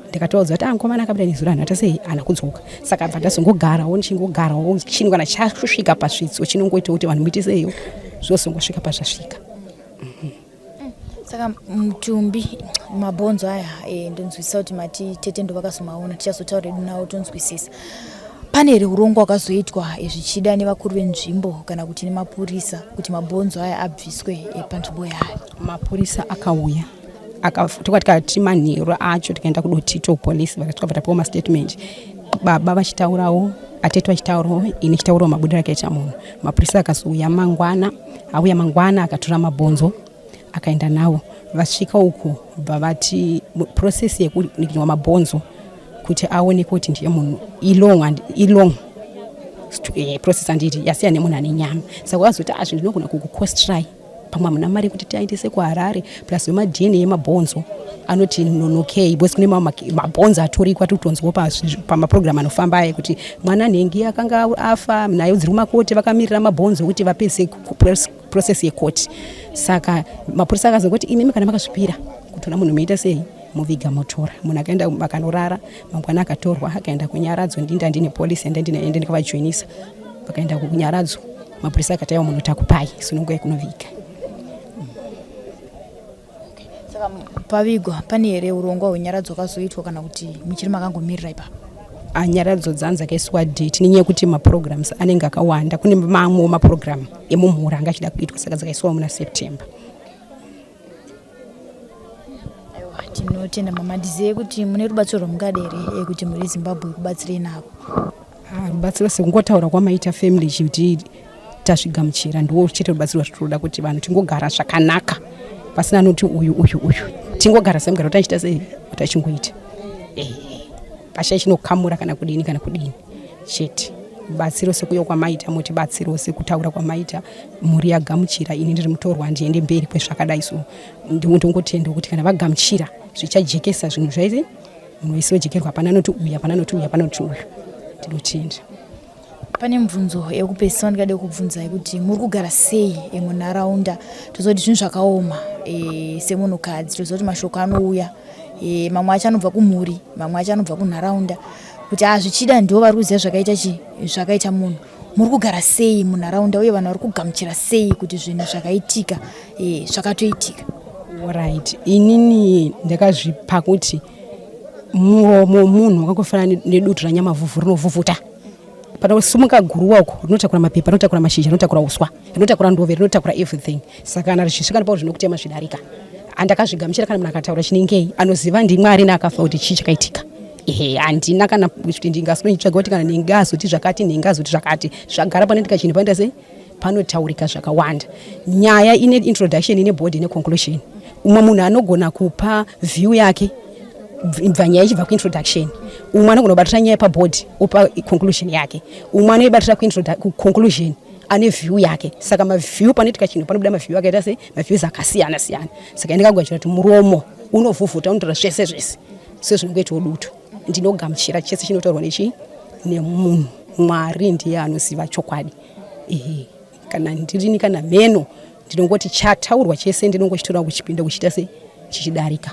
Ndikatovaudza kuti ah, mukomana akabuda nezuro anhu ata sei haana kudzoka. Saka bva ndazongogarawo, ndichingogarawo, chinhu kana chasvika pasvitso chinongoita kuti vanhu muite seiwo, zvozongosvika pazvasvika. Saka mutumbi, mabhonzo aya, ndonzwisisa kuti mati tete ndo vakazomaona, tichazotaura hedu navo tonzwisisa. Pane here urongwa hwakazoitwa zvichida nevakuru venzvimbo kana kuti nemapurisa kuti mabhonzo aya abviswe panzvimbo yayo? Mapurisa akauya, tikati manheru acho tikaenda kuDotito police, vakasvika tapiwa mastatement, baba vachitaurawo, atete vachitaurawo, ini chitaurawo mabudiro akaita munhu. Mapurisa akazouya mangwana, auya mangwana akatora mabhonzo akaenda nawo. Vasvika uku bva vati process yekuningiwa mabhonzo kuti aonekwe kuti ndiye munhu ilong, ilong process, handiti? Yasiyana nemunhu ane nyama. Saka vazoti ah, zvinhu zvinogona kukukostrai, pamwe hamuna mari yekuti tiaendese kuHarare, plus vemaDNA emabhonzo anoti nonokei, because kune mamwe mabhonzo atorikwa tiri kutonzwa pamaprogram anofamba aya kuti mwana nhengi akanga afa nayo dziri kumakoti, vakamirira mabhonzo kuti vapedze process yekoti. Saka mapurisa akazongoti imimi kana makazvipira kutora munhu muita sei, muviga, motora munhu. Akaenda akanorara, mangwana akatorwa akaenda kunyaradzo. Ndinda ndine polisi ende ndinaende ndikavajoinisa, vakaenda kunyaradzo. Mapurisa akati aiwa, munhu takupai, sunungukai kunoviga. Saka pavigwa, pane here urongwa hwenyaradzo hwakazoitwa kana kuti muchiri makangomirira ipapo? Nyaradzo dzanzi akaiswa date nenyaya yekuti maprograms anenge akawanda, kune mamwewo maprogram emumhuri anga achida kuitwa, saka dzakaiswawo muna September. Aiwa, tinotenda mama. Ndizive kuti mune rubatsiro rwamungada here kuti mhuri yeZimbabwe ikubatsirei navo? Ah, rubatsiro sekungotaura kwamaita family kuti tazvigamuchira, ndiwo chete rubatsiro rwatinoda, kuti vanhu tingogara zvakanaka pasina anoti uyu, uyu, uyu. Tingogara semugaro tachiita sei tachingoita, pashai chinokamura kana kudini kana kudini chete. Rubatsiro sekuuya kwamaita mutibatsiro, sekutaura kwamaita mhuri yagamuchira, ini ndiri mutorwa, handiende mberi kwezvakadai, so ndongotenda kuti kana vagamuchira zvichajekesa zvinhu zvaise munhu wese wejekerwa, hapana anoti uyu, hapana anoti uyu, hapana anoti uyu. Ndinotenda. Pane mubvunzo yekupedzisa wandingade kubvunzai kuti muri kugara sei munharaunda? Toziva kuti zvinhu zvakaoma semunhukadzi, toziva kuti mashoko anouya, mamwe acho anobva kumhuri, mamwe acho anobva kunharaunda kuti a zvichida ndivo vari kuziva zvakaita chi zvakaita munhu. Muri kugara sei munharaunda uye vanhu vari kugamuchira sei kuti zvinhu zvakaitika zvakatoitika? Right, inini ndakazvipa kuti muromo womunhu wakangofanana nedutu ranyamavhuvhu rinovhuvhuta. Panosumuka guruwa uko rinotakura mapepa, rinotakura mashizha, rinotakura uswa, rinotakura ndove, rinotakura everything. Saka kana richisvika nepauri zvinokutema zvidarika. Andakazvigamuchira, kana munhu akataura chinengei, anoziva ndiMwari neakafa kuti chii chakaitika. Ehe, handina kana kuti ndingasinoitsvaga kuti kana ndingazoti zvakati, ndingazoti zvakati. Zvagara panoitika chinhu panoita sei, panotaurika zvakawanda. Nyaya ine introduction, ine body, ine conclusion. Umwe munhu anogona kupa view yake. Bva nyaya ichibva kuintroduction, umwe anogona kubatira nyaya pabhodhi opa conclusion yake, umwe anoibatira kuconclusion ane view yake. Saka maview, panoitika chinhu panobuda maview akaita sei, maviews akasiyana siyana. Saka ndikagwachira kuti muromo unovhuvhuta, unotaura zvese zvese sezvinongoitawo dutu. Ndinogamuchira chese chinotaurwa nechi nemunhu. Mwari ndiye anoziva chokwadi. Ehe, kana ndirini kana mheno, ndinongoti chataurwa chese ndinongochitora kuchipinda kuchiita sei, chichidarika.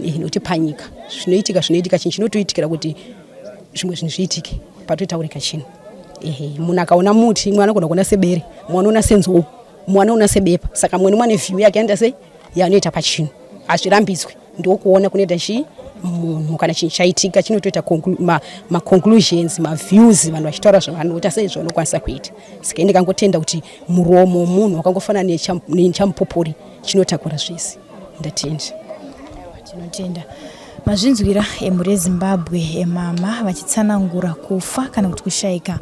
Ehe, nokuti panyika zvinoitika zvinoitika, chinhu chinotoitikira kuti zvimwe zvinhu zviitike patotaurika chinhu. Ehe, munhu akaona muti, mumwe anogona kuona sebere, mumwe anoona senzou, mumwe anoona sebepa. Saka mumwe nemumwe ane view yake anoita sei, yaanoita pachinhu. Hazvirambidzwi, ndokuona kunoita chii munhu. Kana chinhu chaitika, chinotoita maconclusions, maviews, vanhu vachitaura zvavanoita sei, zvavanokwanisa kuita. Saka ndikangotenda kuti muromo womunhu wakangofanana nechamupupuri, chinotakura zvese. Ndatenda. Tinotenda. Mazvinzwira, emhuri yeZimbabwe, emama vachitsanangura kufa kana kuti kushayika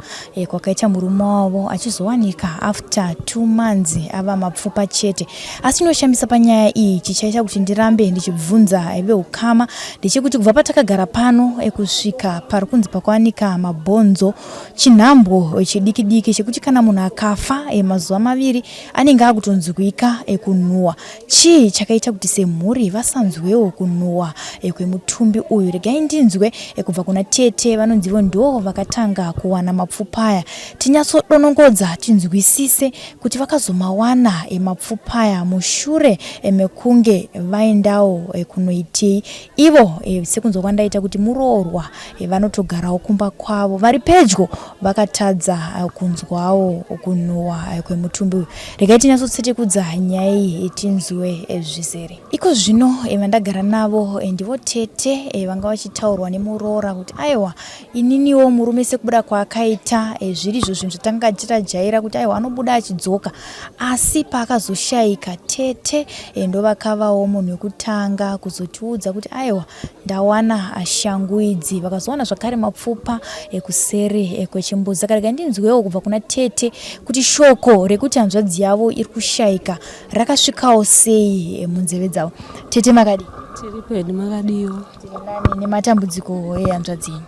kwakaita murume wavo, achizowanika after 2 months ava mapfupa chete. Asi chinoshamisa panyaya iyi, chichaita kuti ndirambe ndichibvunza veukama, ndechekuti kubva patakagara pano kusvika pari kunzi pakawanika mabhonzo, chinhambwo chidiki diki chekuti kana munhu akafa mazuva 2 anenge akutonzwika kunhuhwa. Chii chakaita kuti semhuri vasanzwewo kunhuhwa kwemutumbi uyu? Regai ndinzwe kubva kuna tete vanonzivo ndo vakatanga kuwana mapfupa aya, tinyatsodonongodza tinzwisise kuti vakazomawana mapfupa aya mushure mekunge vaendawo kunoitei ivo. Sekunzwa kwandaita kuti muroorwa vanotogarawo kumba kwavo vari pedyo, vakatadza kunzwawo kunhuhwa kwemutumbi uyu. Regai tinyatsotsetekudza nyaya iyi, tinzwe zvizere. Iko zvino vandagara navo ndivo tete vanga vachitaurwa nemuroora kuti aiwa, ininiwo murume sekubuda kwaakaita, zviri izvo zvinhu zvatanga titajaira kuti aiwa, anobuda achidzoka, asi paakazoshayika, tete ndovakavawo munhu wekutanga kuzotiudza kuti aiwa, ndawana shangu idzi. Vakazowana zvakare mapfupa ekuseri kwechimbuzi. Saka rega ndinzwewo kubva kuna tete kuti shoko rekuti hanzvadzi yavo iri kushayika rakasvikawo sei munzeve dzavo. Tete, makadii? Tiri pedu, makadiwo? Tiri nani. Nematambudziko ehanzvadzi yenyu?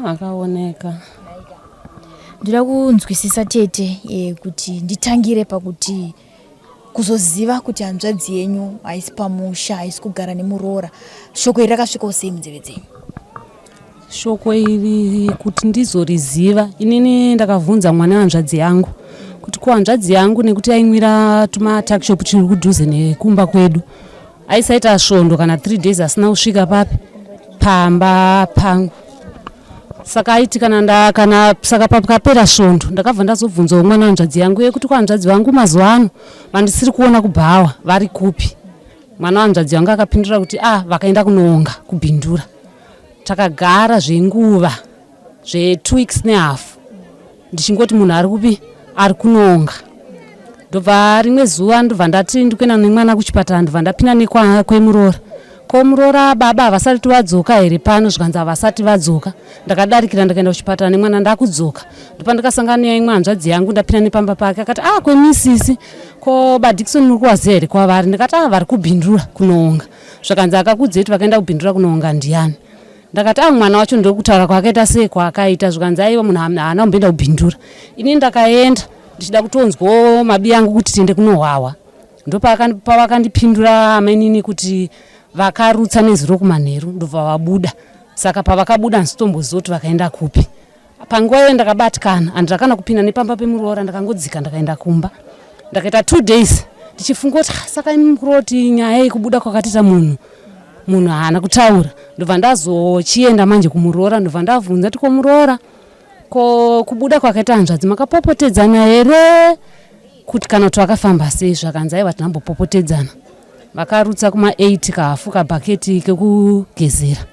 Ah, akaoneka. Ndoda kunzwisisa, tete, kuti nditangire pakuti kuzoziva kuti hanzvadzi yenyu haisi pamusha, haisi kugara nemuroora, shoko iri rakasvikawo sei munzeve dzenyu? Shoko iri kuti ndizoriziva, inini ndakabvunza mwana wehanzvadzi yangu kuti ko hanzvadzi yangu, nekuti aimwira tumatakishop chiri kudhuze nekumba kwedu, aisaita svondo kana 3 days asina kusvika papi pamba pangu. Saka aiti kana nda kana saka pakapera svondo, ndakabva ndazobvunzawo mwana wehanzvadzi yangu yekuti ko hanzvadzi vangu mazuva ano vandisiri kuona kubhawa vari kupi? Mwana wehanzvadzi yangu akapindura kuti ah, vakaenda kunoonga kuBindura. Takagara zvenguva zve2 weeks nehafu ndichingoti munhu ari kupi, ari kunoonga. Ndobva rimwe zuva ndobva ndati ndikuenda nemwana kuchipatara, ndobva ndapinda nekwemuroora, ko muroora, baba havasati vadzoka here pano? Zvikanzi havasati vadzoka. Ndakadarikira, ndakaenda kuchipatara nemwana. Ndakudzoka, ndopandakasangana neimwe hanzvadzi yangu. Ndapinda nepamba pake, akati ah, kwemisisi, ko baDikson muri kuvaziva here kwavari? Ndikati ah, vari kuBindura kunoonga. Zvakanzi akakudzei kuti vakaenda kuBindura kunoonga ndiani? Ndakati ah, mwana wacho ndokutaura kwaakaita sei kwaakaita. Zvikanzi aiwa, munhu haana kumboenda kuBindura. Inini ndakaenda ndichida kutonzwawo mabi angu kuti tiende kunohwahwa. Ndopavakandipindura amainini kuti vakarutsa nezuro kumanheru, ndobva vabuda. Saka pavakabuda handisitomboziva kuti vakaenda kupi. Panguva iyoyo ndakabatikana, handina kana kupinda nepamba pemuroora. Ndakangodzika, ndakaenda kumba, ndakaita 2 days ndichifunga kuti ah, saka imi muroti nyaya yekubuda kwakatiita munhu, munhu haana kutaura. Ndobva ndazochienda manje kumuroora, ndobva ndabvunza kuti ko muroora, ko kubuda kwakaita hanzvadzi makapopotedzana here kuti kana kuti vakafamba sei? Zvakanzi aiwa, tinambopopotedzana, vakarutsa kuma8 kahafu kabhaketi kekugezera,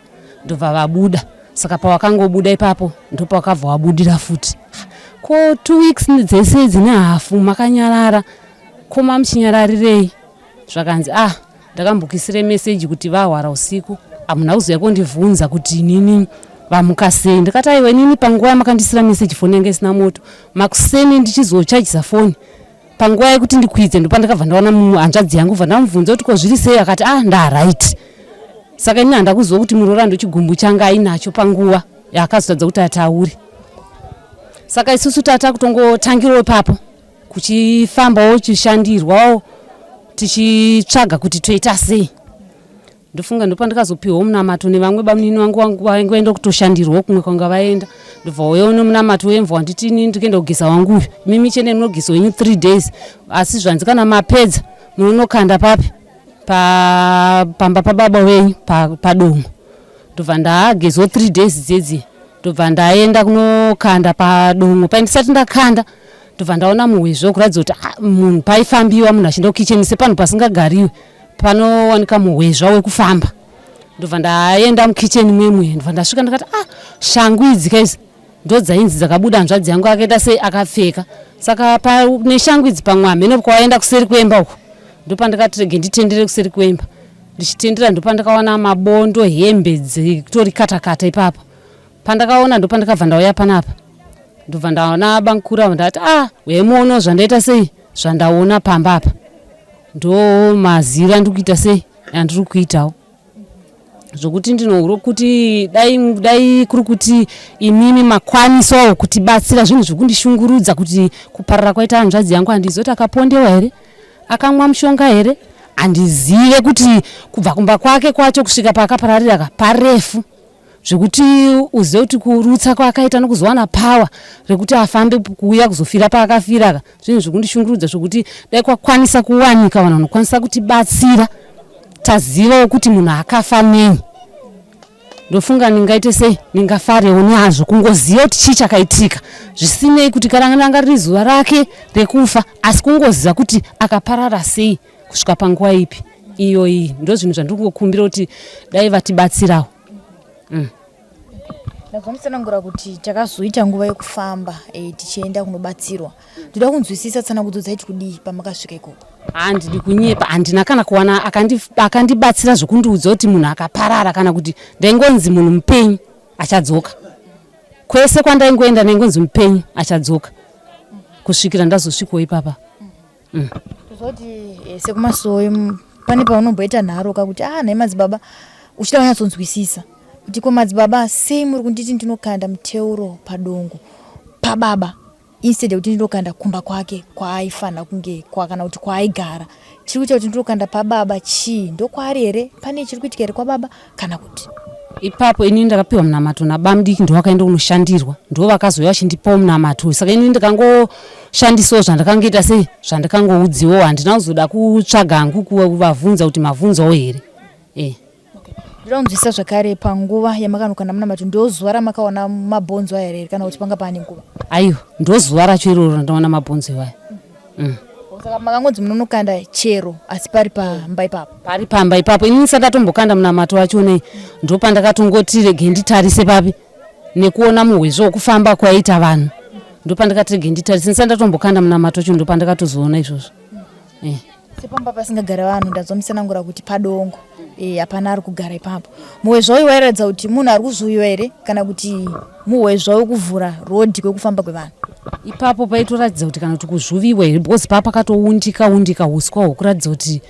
ndobva vabuda. Saka pavakangobuda ipapo ndopavakabva vabudira futi. Ko 2 weeks dzese idzi nehafu makanyarara, ko mamuchinyararirei? Zvakanzi ah, ndakambokisire meseji kuti vahwara usiku, hamuna kuzoya kundibvunza kuti inini vamuka sei. Ndikati aiwa, inini panguva yamakandisira meseji foni yange isina moto. Makuseni ndichizochajisa foni, panguva yekuti ndikwidze, ndopandakabva ndaona hanzvadzi yangu. Bva ndamubvunza kuti ko zviri sei? Akati ah, ndaright. Saka ini handakuziva kuti muroora ndochigumbu changa ainacho panguva yaakazotadza kuti ataure. Saka isusu tata kutongotangirawo ipapo kuchifambawo chishandirwawo tichitsvaga kuti toita sei. Ndofunga ndopandikazopiwawo munamato nevamwe bamunini vangu vangu vainge vaenda kutoshandirwawo kumwe kwanga vaenda. Ndobva wauya nemunamato wemvwa wanditi ini ndikuenda kugeza wangu uyu. Imimi chiendai munogeza wenyu 3 days. Asi zvanzi kana mapedza munonokanda papi? Pa pamba pababa wenyu pa, padomo. Ndobva ndagezwa 3 days dzedzi. Ndobva ndaenda kunokanda padomo. Paindisati ndakanda ndobva ndaona muhwezvo kuratidza kuti ah, munhu paifambiwa munhu achienda kukicheni sepanhu pasingagariwe panowanika muhwezva wekufamba. Ndobva ndaenda mukicheni mwemwe ndobva ndasvika ndakati ah, shangu idzi kaisi ndodzainzi dzakabuda hanzvadzi yangu akaita sei akapfeka. Saka pa, neshangu idzi pamwe hameno kwawaenda kuseri kwemba uko. Ndopandakati rege nditendere kuseri kwemba. Ndichitendera ndopandakawana mabondo hembe dzitori katakata ipapo. Pandakaona ndopandakabva ndauya panapa. Ndobva ndaona bamkuru avo ndati ah uyai muonewo zvandaita sei zvandaona pamba apa. Ndo mazira andiri kuita sei andiri kuitawo. Zvokuti ndinohuro kuti dai dai kuri kuti imimi makwanisawo kutibatsira zvinhu zviri kundishungurudza kuti kuparara kwaita hanzvadzi yangu handizive kuti akapondewa here akamwa mushonga here handizive kuti kubva kumba kwake kwacho kusvika paakapararira ka parefu zvekuti uzive kuti kurutsa kwaakaita nokuzowana power rekuti afambe kuuya kuzofira paakafira ka zvinhu zvekundishungurudza zvekuti dai kwakwanisa kuwanika vanhu vanokwanisa kutibatsira tazivawo kuti munhu akafa nei ndofunga ndingaite sei ndingafarewo nazvo kungoziva kuti chii chakaitika zvisinei kuti kana ranga riri zuva rake rekufa asi kungoziva kuti akaparara sei kusvika panguva ipi iyo iyi ndozvinhu zvandiri kungokumbira kuti dai vatibatsirawo. Ndabva mutsanangura kuti takazoita nguva yekufamba e, tichienda kunobatsirwa. Ndoda kunzwisisa tsanangudzo dzaiti kudii pamakasvika ikoko. Handidi kunyepa, handina kana kuwana akandibatsira zvekundiudza kuti munhu akaparara kana kuti ndaingonzi munhu mupenyu achadzoka. Kwese kwandaingoenda ndaingonzi mupenyu achadzoka kusvikira ndazosvikawo ipapa. Kuzoti eh, sekumasowe pane paunomboita nharo ka kuti ah nhai madzibaba uchida kunyatsonzwisisa kuti ko madzibaba sei muri kunditi ndinokanda muteuro padongo pababa instead yekuti ndinokanda kumba kwake kwaaifanira kunge kwa, kana kuti kwaaigara chiri kuita kuti ndinokanda pababa chii ndokwaari here pane chiri kuitika here kwababa kana kuti Ipapo inini ndakapiwa munamato nabamdiki ndowakaenda kunoshandirwa ndovakazouya vachindipawo munamato uyu saka inini ndikangoshandisawo zvandakangoita sei zvandakangoudziwawo handina kuzoda kutsvaga hangu kuvavhunza kuti mavhunzawo here eh. Ndoda kunzwisisa zvakare panguva yamakanokanda munamato ndozuva ramakaona mabhonzo aya here kana kuti panga paane nguva? Aiwa ndozuva racho iroro randaona mabhonzo iwaya. Saka makangonzi munonokanda chero asi pari pamba ipapo. Pari pamba ipapo ini ndisati ndatombokanda munamato wacho nei ndopandakatongoti rege nditarise papi nekuona muhwezvo wekufamba kwaiita vanhu ndopandakati rege nditarise ndisati ndatombokanda munamato wacho ndopandakatozoona izvozvo. Eh. Sepamba pasingagare vanhu ndanzwa musanangura kuti padongo eh, hapana ari kugara ipapo. Muhwezva uyu wairatidza kuti munhu ari kuzvuviwa here kana kuti muhwezva wekuvhura road kwekufamba kwevanhu? Ipapo paitoratidza kuti kana kuti kuzvuviwa here because paa pakatoundika undika huswa hwekuratidza kuti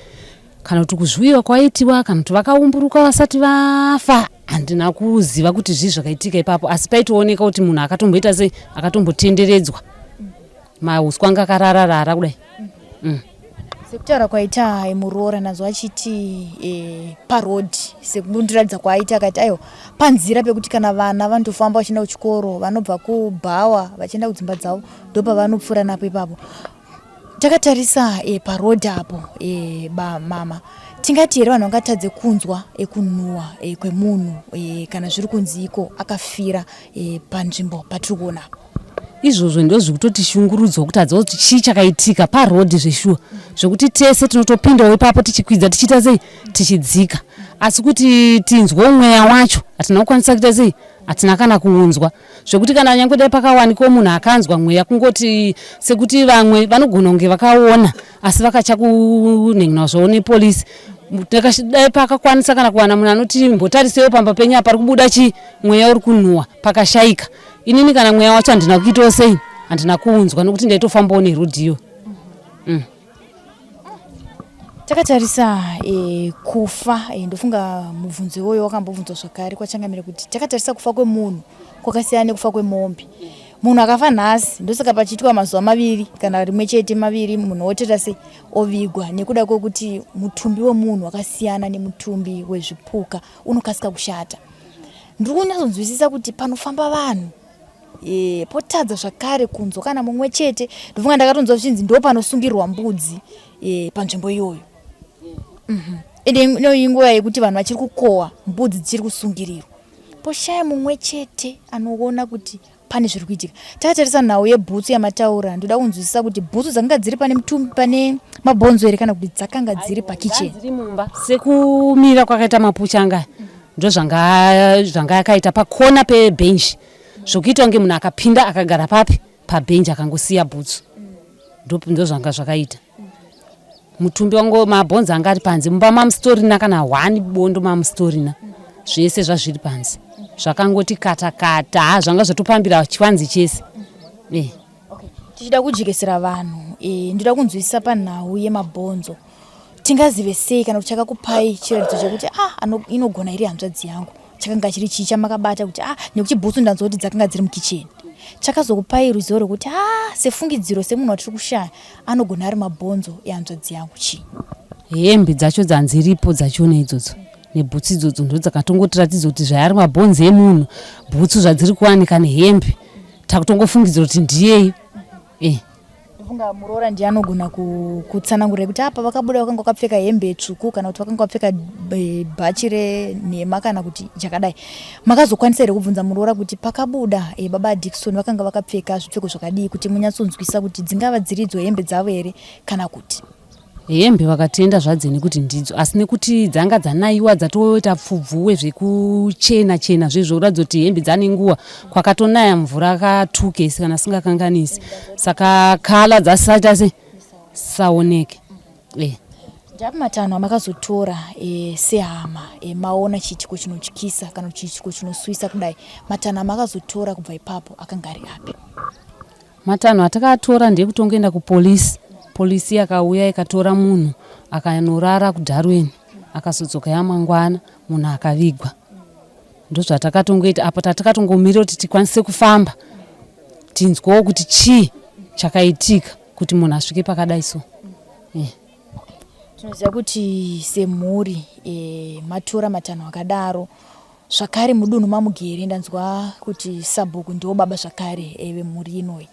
kana kuti kuzvuviwa kwaitiwa kana kuti vakaumburuka vasati vafa handina kuziva kuti zvii zvakaitika ipapo asi paitooneka kuti munhu akatomboita sei akatombotenderedzwa mahuswa anga akarara rara kudai. Sekutaura kwaita muroora ndanzwa achiti e, paroad sekundiratidza kwaaita akati aiwa panzira pekuti kana vana vanotofamba vachienda kuchikoro vanobva kubhawa vachienda kudzimba dzavo ndopavanopfuura napo ipapo takatarisa e, paroad apo e, ba mama tingati here vanhu vangatadze kunzwa e, kunhuwa e, kwemunhu e, kana zviri kunzi iko akafira e, panzvimbo patiri kuona apo Izvozvo ndozvikutotishungurudzawo kutadza kuti chii chakaitika paroad zveshuwa zvekuti tese tinotopindawo ipapo tichikwidza tichiita sei tichidzika asi kuti tinzwewo mweya wacho hatina kukwanisa kuita sei hatina kana kuunzwa zvekuti kana nyange dai pakawanikwa munhu akanzwa mweya kungoti sekuti vamwe vanogona kunge vakaona asi vakacha kunhengenwa zvavo nepolisi dai pakakwanisa kana kuwana munhu anoti mbotarisewo pamba penyu apa pari kubuda chii mweya uri kunhuwa pakashaika Inini kana mweya wacho handina kuitawo sei handina kuunzwa nokuti ndaitofambawo nerudhiyo. Takatarisa e, kufa e, ndofunga mubvunzo iwoyo wakambobvunzwa zvakare kwachangamire kuti takatarisa kufa kwemunhu kwakasiyana nekufa kwemombe. Munhu akafa nhasi ndosaka pachiitwa mazuva maviri kana rimwe chete maviri munhu otoita sei ovigwa nekuda kwekuti mutumbi wemunhu wakasiyana nemutumbi wezvipuka unokasika kushata. Ndiri kunyatsonzwisisa kuti panofamba vanhu e, potadza zvakare kunzwa kana mumwe chete ndofunga ndakatonzwa zvichinzi ndo panosungirwa mbudzi e, panzvimbo iyoyo mhm. ende mm -hmm. inguva yekuti vanhu vachiri kukohwa mbudzi dzichiri kusungirirwa poshaya mumwe chete anoona kuti pane zviri kuitika takatarisa nhau yebhutsu yamataura ndoda kunzwisisa kuti bhutsu dzakanga dziri pane mutumbi pane mabhonzo here kana kuti dzakanga dziri pakicheni dziri mumba sekumira kwakaita mapuchanga ndozvanga zvanga yakaita pakona pebhenji zvokuita kunge munhu akapinda akagara papi pabhenji akangosiya bhutsu ndozvanga zvakaita mutumbi wangu mabhonzo anga ari panze mumba mamusitorina kana hwani bondo mamusitorina zvese zvazviri panze zvakangoti katakata ha zvanga zvatopambira chivanze chese eh. Okay. Tichida kujekesera vanhu e, ndoda kunzwisisa panhau yemabhonzo tingazive sei kana kuti chakakupai chiratidzo chekuti ah, inogona iri hanzvadzi yangu chakanga chiri chii chamakabata kuti ah, nekuti bhutsu ndanzwa kuti dzakanga dziri mukicheni chakazokupai ruzivo rwekuti ah, sefungidziro semunhu watiri kushaya anogona ari mabhonzo ehanzvadzi yangu chii hembe dzacho dzanziripo dzachona idzodzo nebhutsu idzodzo ndodzakatongotiratidza kuti zvayari mabhonzo emunhu bhutsu zvadziri kuwanika nehembe takutongofungidzira kuti ndiyeyo eh. Ndofunga muroora ndiye anogona kutsanangurira kuti apa vakabuda vakanga vakapfeka hembe tsvuku kana kuti vakanga vakapfeka eh, bhachi renhema kana kuti chakadai. Makazokwanisa here kubvunza muroora kuti pakabuda eh, baba Dickson vakanga vakapfeka zvipfeko zvakadii kuti munyatsonzwisa kuti dzingava dziridzo hembe dzavo here kana kuti Hembe vakatenda zvadzo nekuti ndidzo asi nekuti dzanga dzanaiwa dzatoita pfubvuwe zvekuchena chena zvezvo kuratidza kuti hembe dzane nguva kwakatonaya mvura katukesi kana singakanganisi saka kala dzasaita se saoneke eh. Ndapi matanho amakazotora e, sehama e, maona chiitiko chinotyisa kana chiitiko chinosuwisa kudai matanho amakazotora kubva ipapo akanga ari api? Matanho atakatora ndekutongoenda kupolice, police yakauya ikatora munhu akanorara kuDarwin akazodzoka yamangwana munhu akavigwa. Ndozvatakatongoita apo tatakatongomirira kuti tikwanise kufamba tinzwewo kuti chii chakaitika kuti munhu asvike pakadai so. Yeah. Tinoziva kuti semhuri e, matora matanho akadaro Zvakare mudunhu mamugere ndanzwa kuti sabhuku ndiwo baba zvakare eh, vemhuri inoyi.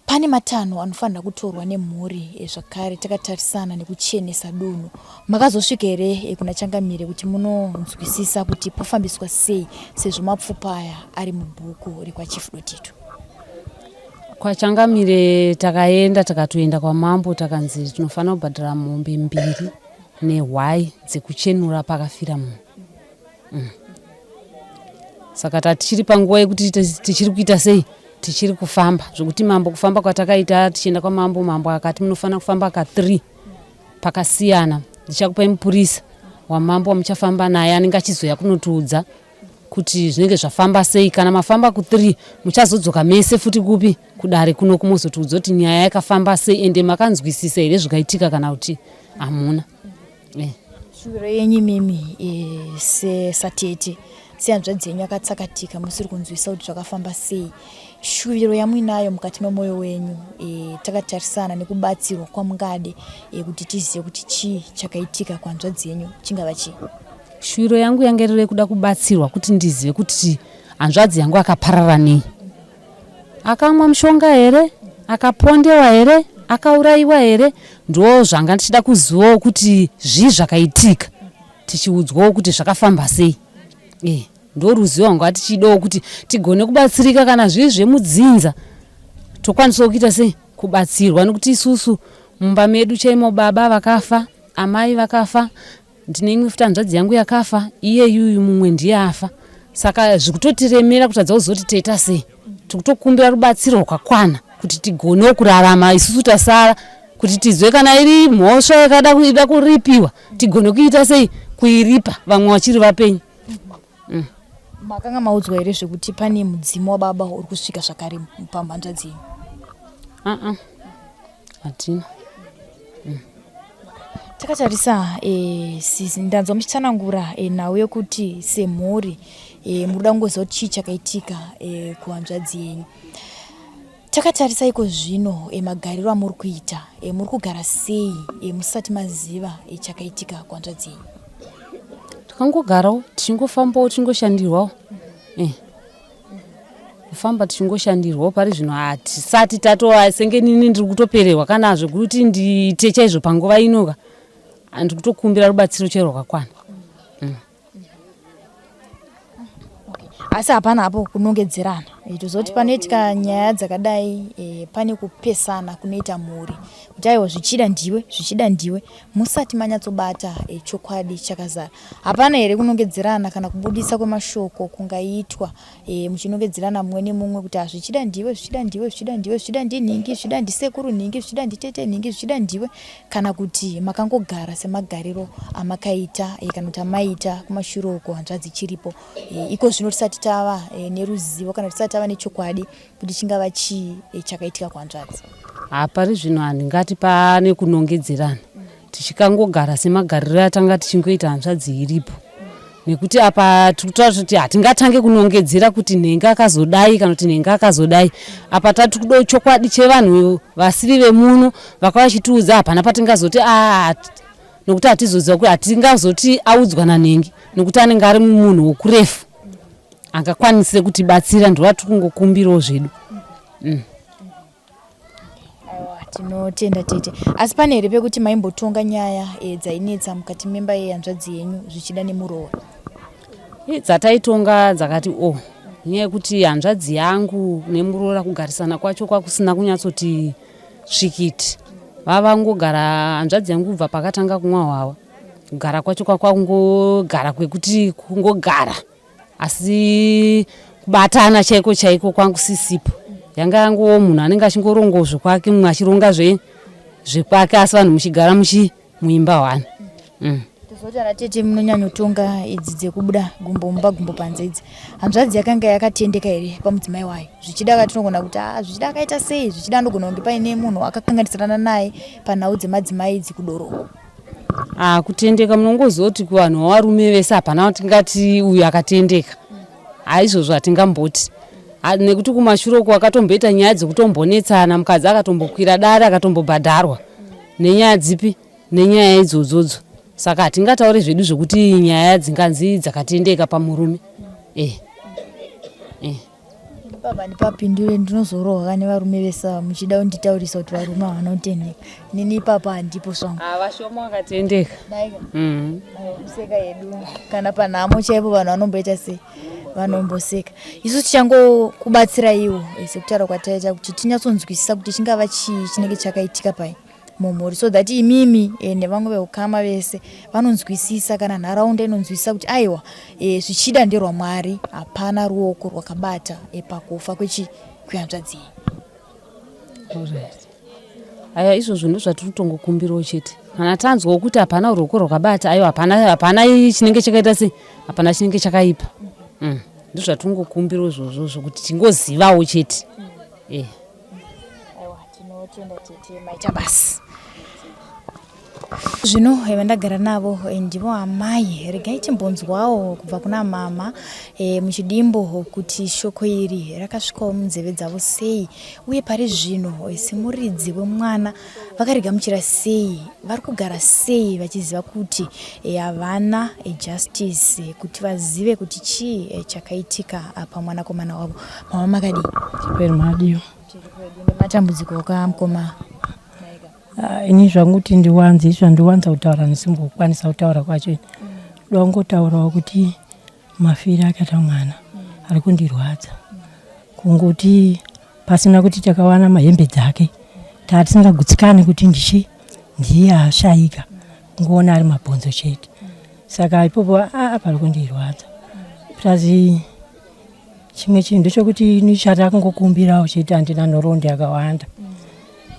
Pane matanho anofanira kutorwa nemhuri eh, zvakare takatarisana nekuchenesa dunhu. Makazosvika here eh, kuna changamire kuti munonzwisisa kuti pofambiswa sei sezvo mapfupa aya ari mubhuku rekwaChief Dotito? Kwachangamire takaenda takatoenda kwamambo takanzi tinofanira kubhadhara mombe mbiri nehwai dzekuchenura pakafira munhu. Mm. Saka tatichiri panguva yekuti tichiri kuita sei tichiri kufamba zvekuti mambo kufamba kwatakaita tichienda kwamambo mambo akati munofanira kufamba ka 3 pakasiyana ndichakupai mupurisa wamambo wamuchafamba naye anenge achizoya kunotiudza kuti zvinenge zvafamba sei kana mafamba ku 3 muchazodzoka mese futi kupi kudare kuno kumozotiudza kuti nyaya yakafamba sei ende makanzwisisa here zvikaitika kana kuti hamuna Eh. Shuviro yenyu imimi eh, sesatete sehanzvadzi yenyu yakatsakatika musiri kunzwisa kuti zvakafamba sei shuviro yamuinayo mukati memwoyo wenyu e, takatarisana nekubatsirwa kwamungade e, kuti tizive kuti chii chakaitika kuhanzvadzi yenyu chingava chii shuviro yangu yange iri yekuda kubatsirwa kuti ndizive kuti hanzvadzi yangu akaparara nei Akamwa mushonga here? Akapondewa here? Akaurayiwa here? Ndo zvanga ndichida kuzivawo kuti zvii zvakaitika, tichiudzwawo kuti zvakafamba sei. Eh, ndo ruzivo rwanga tichidawo kuti tigone kubatsirika kana zviri zvemudzinza tokwanisawo kuita sei kubatsirwa nekuti isusu mumba medu chaimo baba vakafa, amai vakafa, Ndine imwe futi hanzvadzi yangu yakafa iyeyuyu mumwe ndiye afa saka zvikutotiremera kutadza kuzoti toita sei tikutokumbira rubatsiro rwakakwana kuti tigonewo kurarama isusu tasara kuti tizwe kana iri mhosva yakada ida kuripiwa tigone kuita sei kuiripa vamwe vachiri vapenyu mm. Makanga maudzwa here zvekuti pane mudzimu wababa uri kusvika zvakare pamhanzvadzi yenyu? Uh-uh. Hatina. Takatarisa e, sisi ndanzwa muchitsanangura e, nhau yekuti semhuri e, muri kuda kungoziva kuti chii chakaitika e, kuhanzvadzi yenyu. Takatarisa iko zvino e, magariro amuri kuita e, muri kugara sei e, musati maziva e, chakaitika kuhanzvadzi yenyu? Takangogarawo tichingofambawo tichingoshandirwawo eh. Kufamba tichingoshandirwawo pari zvino hatisati tatova senge nini ndiri kutopererwa kana zvekuti ndiite chaizvo panguva inoka ndiri kutokumbira rubatsiro chairo rwakakwana. Asi hapana hapo kunongedzerana e, tozoti panoitika nyaya dzakadai e, pane kupesana kunoita mhuri kuti aiwa zvichida ndiwe zvichida ndiwe musati manyatsobata e, chokwadi chakazara hapana here kunongedzerana kana kubudisa kwemashoko kungaitwa e, muchinongedzerana mumwe nemumwe kuti hazvichida ndiwe zvichida ndiwe zvichida ndiwe zvichida ndinhingi zvichida ndisekuru nhingi zvichida nditete nhingi zvichida ndiwe kana kuti makangogara semagariro amakaita e, kana kuti amaita kumashure uko hanzvadzi ichiripo e, iko zvino tisati tava e, neruzivo kana tisati tava nechokwadi kuti chingava chii e, chakaitika kuhanzvadzi. Ha pari zvino handingati pane kunongedzerana tichikangogara semagariro atanga tichingoita hanzvadzi iripo nekuti apa tiri kutaura kuti hatingatange kunongedzera kuti nhenga akazodai kana kuti nhenga akazodai apa tati kuda chokwadi chevanhu vasiri vemuno vakauya vachitiudza hapana patingazoti a nokuti hatizoziva kuti hatingazoti audzwa nanhengi nokuti anenge ari munhu wokurefu angakwanise kutibatsira ndova tiri kungokumbirawo zvedu. Aiwa, tinotenda tete. Asi pane here pekuti maimbotonga nyaya e, dzainetsa mukati memba yehanzvadzi yenyu zvichida nemuroora? Dzataitonga dzakati o oh, nyaya yekuti hanzvadzi yangu nemuroora kugarisana kwacho kwakusina kunyatsoti tsvikiti vavangogara hanzvadzi yangu kubva pakatanga kumwa hwawa kugara kwacho kwakungogara kwekuti kungogara asi kubatana chaiko chaiko kwangu sisipo yanga yanguwo munhu anenge achingorongawo zvekwake mumwe achironga zve zvekwake asi vanhu muchigara muchi muimba hwani mm. Tozoti ana tete munonyanyotonga idzi dzekubuda gumbo mumba gumbo panze idzi hanzvadzi yakanga yakatendeka here pamudzimai wayo zvichida ka tinogona kuti ah, zvichida akaita sei zvichida anogona kunge paine munhu akakanganisirana naye panhau dzemadzimai idzi kudoro Ah, kutendeka munongoziva kuti kuvanhu varume vese hapana tingati uyu akatendeka haizvozvo hatingamboti nekuti kumashure uko akatomboita nyaya dzekutombonetsana mukadzi akatombokwira dare akatombobhadharwa nenyaya dzipi nenyaya idzodzodzo saka hatingatauri zvedu zvekuti nyaya dzinganzi dzakatendeka pamurume eh. Eh. Baba ndipapindure ndinozorohwa nevarume vese ava muchida kunditaurisa kuti varume havana kutendeka nini ipapa handipo zvangu. Ah, vashoma vakatendeka. Mm. Kuseka yedu kana panhamo chaipo vanhu vanomboita sei vanomboseka isu tichangokubatsiraiwo eh, sekutaura kwataita kuti tinyatsonzwisisa kuti chingava chii chinenge chakaitika pai mumhuri so that imimi eh, nevamwe veukama vese vanonzwisisa kana nharaunda inonzwisisa kuti aiwa eh, zvichida nderwamwari hapana ruoko rwakabata eh, pakufa kwechi kwehanzvadzi iyi. Aya izvozvo ndozvatiri kutongokumbirawo chete kana tanzwawo kuti hapana ruoko rwakabata aiwa hapana hapana chinenge chakaita sei hapana chinenge chakaipa mm. ndozvatingokumbirawo izvozvo zvokuti tingozivawo chete mm. eh. Aiwa tinotenda tete maita basa. Zvino vandagara navo eh, ndivo amai regai timbonzwawo kubva kuna mama e, muchidimbo kuti shoko iri rakasvikawo munzeve dzavo sei uye pari zvino eh, semuridzi wemwana vakarigamuchira sei vari kugara sei vachiziva kuti havana e, justice kuti vazive kuti chii e, chakaitika pamwanakomana wavo mama makadii Chiperi madiwa. Nematambudziko kamukoma. Ah, ini zvangu kuti ndiwanze izvo ndiwanza kutaura ndisimbokwanisa kutaura kwacho ini ndoda kungotaurawo kuti mafiro akaita mwana ari kundirwadza kungoti pasina kuti takawana mahembe dzake tatisingagutsikani kuti ndichi ndiye ashaika kungoona ari mabhonzo chete saka ipopo aa pari kundirwadza plus Chimwe chinhu ndechokuti ini chandakungokumbirawo chete handina nhoroondo yakawanda.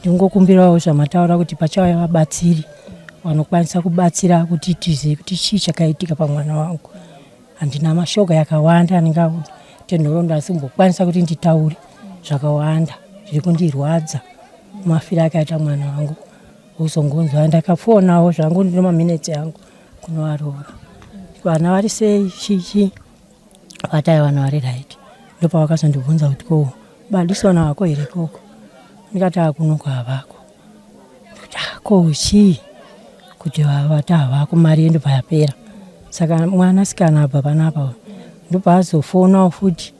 Ndingokumbirawo zvamataura kuti pachauya vabatsiri vanokwanisa kubatsira kuti tizive kuti chii chakaitika pamwana wangu. Handina mashoko yakawanda andingaite nhoroondo asi kumbokwanisa kuti nditaure zvakawanda zviri kundirwadza mafiro akaita mwana wangu. Uzongonzwa ndakafonawo zvangu ndine maminetsi angu kunovaroora. Vana vari sei chichi vatai vana vari right. Ndopavakazondibvunza kuti ko badisona wako here ikoko. Ndikati akunoko havako. Ndikuti ah ko chii kuti vati havako mari yendobva yapera. Saka mwanasikana abva panapa ndopaazofonawo futi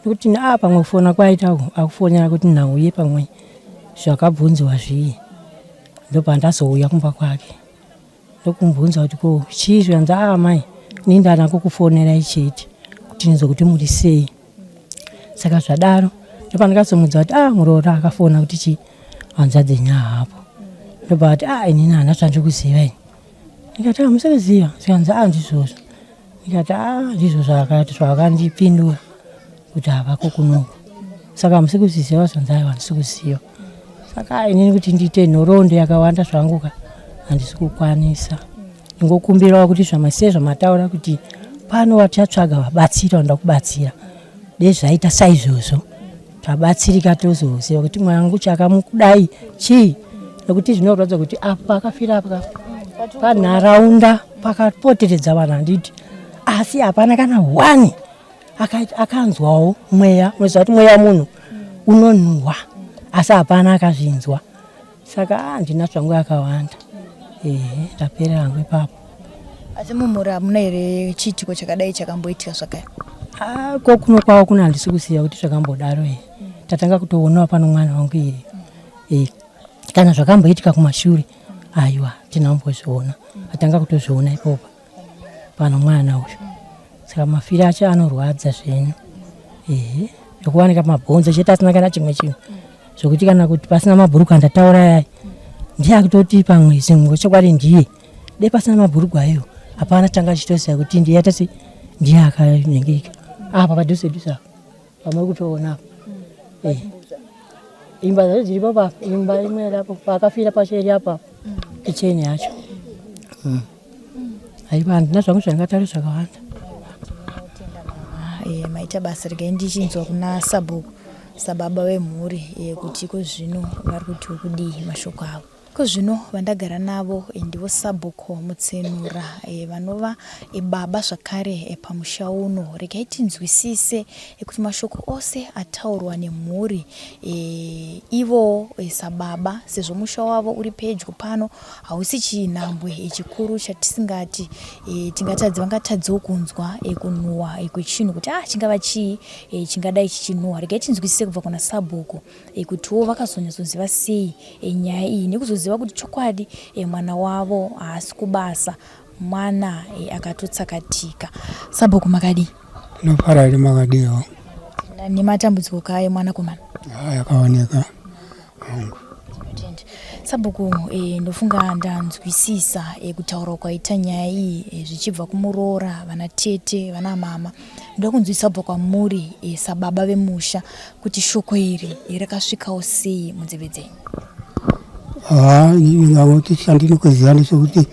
Nekuti ah pamwe kufona kwaita uku akufonera kuti nhauye pamwe zvakabvunziwa zvii ndopandazouya kumba kwake ndokumubvunza kuti ko chii zvikanzi ah mai ini ndana kukufonerai chete kuti ndinzwe kuti muri sei saka zvadaro ndopandikazomudza kuti ah muroora akafona kuti chii hanzvadzi yenyu hapo ndobva ati ah inini hana zvandiri kuziva ini ndikati hamusi ah, kuziva zvikanzi ah ndizvozvo ndikati ah ndizvo zvaakati zvakandipindura kuti havako kunoku saka hamusi kuzviziva zvanzi aiwa handisi kuziva saka inini kuti ndiite nhoroondo yakawanda zvangu ka handisi kukwanisa ndingokumbirawo kuti zvamasiye zvamataura kuti pano vachatsvaga vabatsiri vanoda kubatsira dei zvaita saizvozvo tabatsirika tozoziva kuti mwanangu chakamukudai chii nekuti zvinorwadza kuti apa akafira apa panharaunda pakapoteredza vanhu handiti asi hapana kana one akanzwawo mweya unoziva kuti mweya munhu unonhuhwa asi hapana akazvinzwa saka handina zvangu yakawanda ehe ndaperera hangu ipapo asi mumhuri hamuna here chiitiko chakadai chakamboitika zvakare ah, ko kuno kwavo kuno handisi kuziva kuti zvakambodaro here tatanga kutoonawo pano mwana wangu here eh, kana zvakamboitika kumashure aiwa tinambozviona atanga kutozviona ipopa pano mwana uyu saka mafiro acho anorwadza zvenyu ehe zvekuwanika mabhonzo chete asina kana chimwe chinhu zvekuti kana kuti pasina mabhuruku andataura yai ndiye akutoti pamwe zimwe chokwadi ndiye de pasina mabhuruku ayo hapana tanga tichitoziva kuti ndiye atasi ndiye akanengeka apa padhuze dhuze apa pamuri kutoona apa eh. imba dzacho dziripo pa imba imwe irapo paakafira pacho iri apa kicheni yacho mm. Aiwa handina zvangu zvandingataure zvakawanda. Eh, maita basa regai ndichinzwa kuna sabhuku sababa vemhuri eh, kuti iko zvino vari kuti kudii mashoko avo. Iko zvino vandagara navo eh, ndivo sabhuku Mutsenura eh, vanova eh, baba zvakare eh, pamusha uno. Regai tinzwisise eh, kuti mashoko ose ataurwa nemhuri eh, ivowo eh, sababa sezvo musha wavo uri pedyo pano Hausi chinhambwe chikuru chatisingati e, tingatadze vangatadzewo kunzwa e, kunhuhwa e, kwechinhu kuti ah chingava chii e, chingadai chichinhuhwa. Regai tinzwisise kubva kuna sabhuku e, kutiwo vakazonyatsoziva sei e, nyaya iyi nekuzoziva kuti chokwadi e, mwana wavo haasi kubasa mwana e, akatotsakatika. Sabhuku makadii? Ndinofara here makadiwo? Nematambudziko kaye mwanakomana? Yakaoneka hongu. Tinotenda. Sabhuku eh, ndofunga ndanzwisisa eh, kutaura kwaita nyaya iyi eh, zvichibva kumuroora vana tete vana mama ndoda kunzwisisa kubva kwamuri eh, sababa vemusha kuti shoko iri eh, rakasvikawo sei munzeve dzenyu. Haa inini ndingangoti chandinokuziva ndechekuti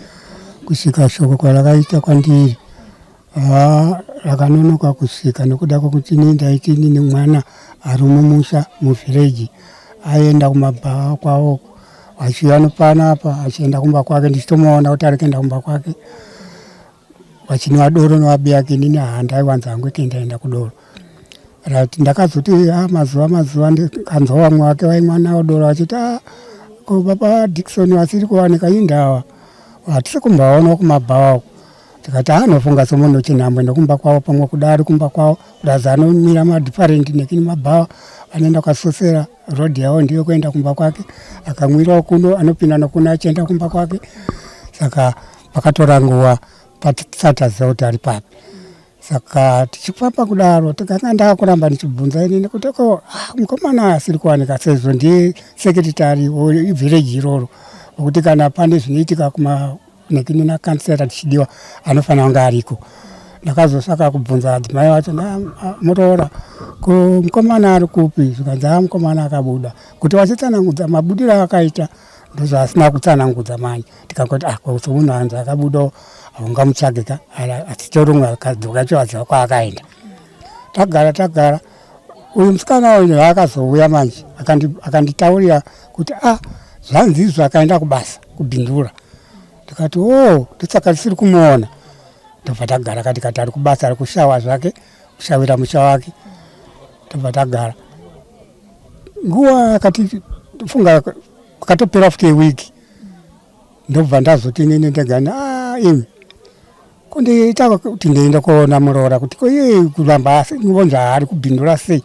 kusvika shoko kwarakaita kwandiri Haa rakanonoka kusvika nekuda kwekuti ini ndaiti inini mwana ari mumusha muvhireji aienda kumabhawa kwavo achiuya nopano apa achienda kumba kwake ndichitomuona kuti ari kuenda kumba kwake vachinwa doro nevabiyake inini haa ndaiwanza hangu iti ndaenda kudoro right ndakazoti ah, mazuva mazuva ndikanzwa vamwe vake vaimwa nawo doro vachiti ah, ko baba Dickson vasiri kuwanika indawa hatisi kumbaona kumabhawa uko Tikati anofunga somunhu chinhambwe ndokumba kwavo pamwe kuda ari kumba kwavo kuraza anomira madifferent nekini mabhawa anoenda kwasosera road yavo ndiyo kuenda kumba kwake akamwirawo kuno anopinda nokuno achienda kumba kwake saka pakatora nguva patisati taziva kuti ari papi saka tichifamba kudaro tikanga ndakuramba ndichibvunza inini kuti ko ah, mukomana asiri kuwanika sezvo ndiye sekretary wevillage iroro wekuti kana pane zvinoitika kuma nekini nakansera tichidiwa anofanira kunge ariko ndakazosaka kubvunza adzimai vacho muroora ko mukomana ari kupi zvikanzi a mukomana akabuda kuti vachitsanangudza mabudiro akaita ndozvaasina kutsanangudza manje tikangoti ah somunhu anzi akabudawo haungamutsvage ka asi chorumwe akadzoka cho aziva kwaakaenda tagara tagara uyu musikana uyu akazouya manje akanditaurira kuti ah Zvanzi izvo akaenda kubasa kuBindura. Ndikati o oh, ndosaka tisiri kumuona. Ndobva tagara ka tikati ari kubasa ari kushawa zvake kushawira musha wake. Ndobva tagara nguva yakati funga kwakatopera futi wiki ndobva ndazoti inini ndega ah, imi kondiita kuti ndiende koona muroora kuti ko iye kuramba vonzi haari kubhindura sei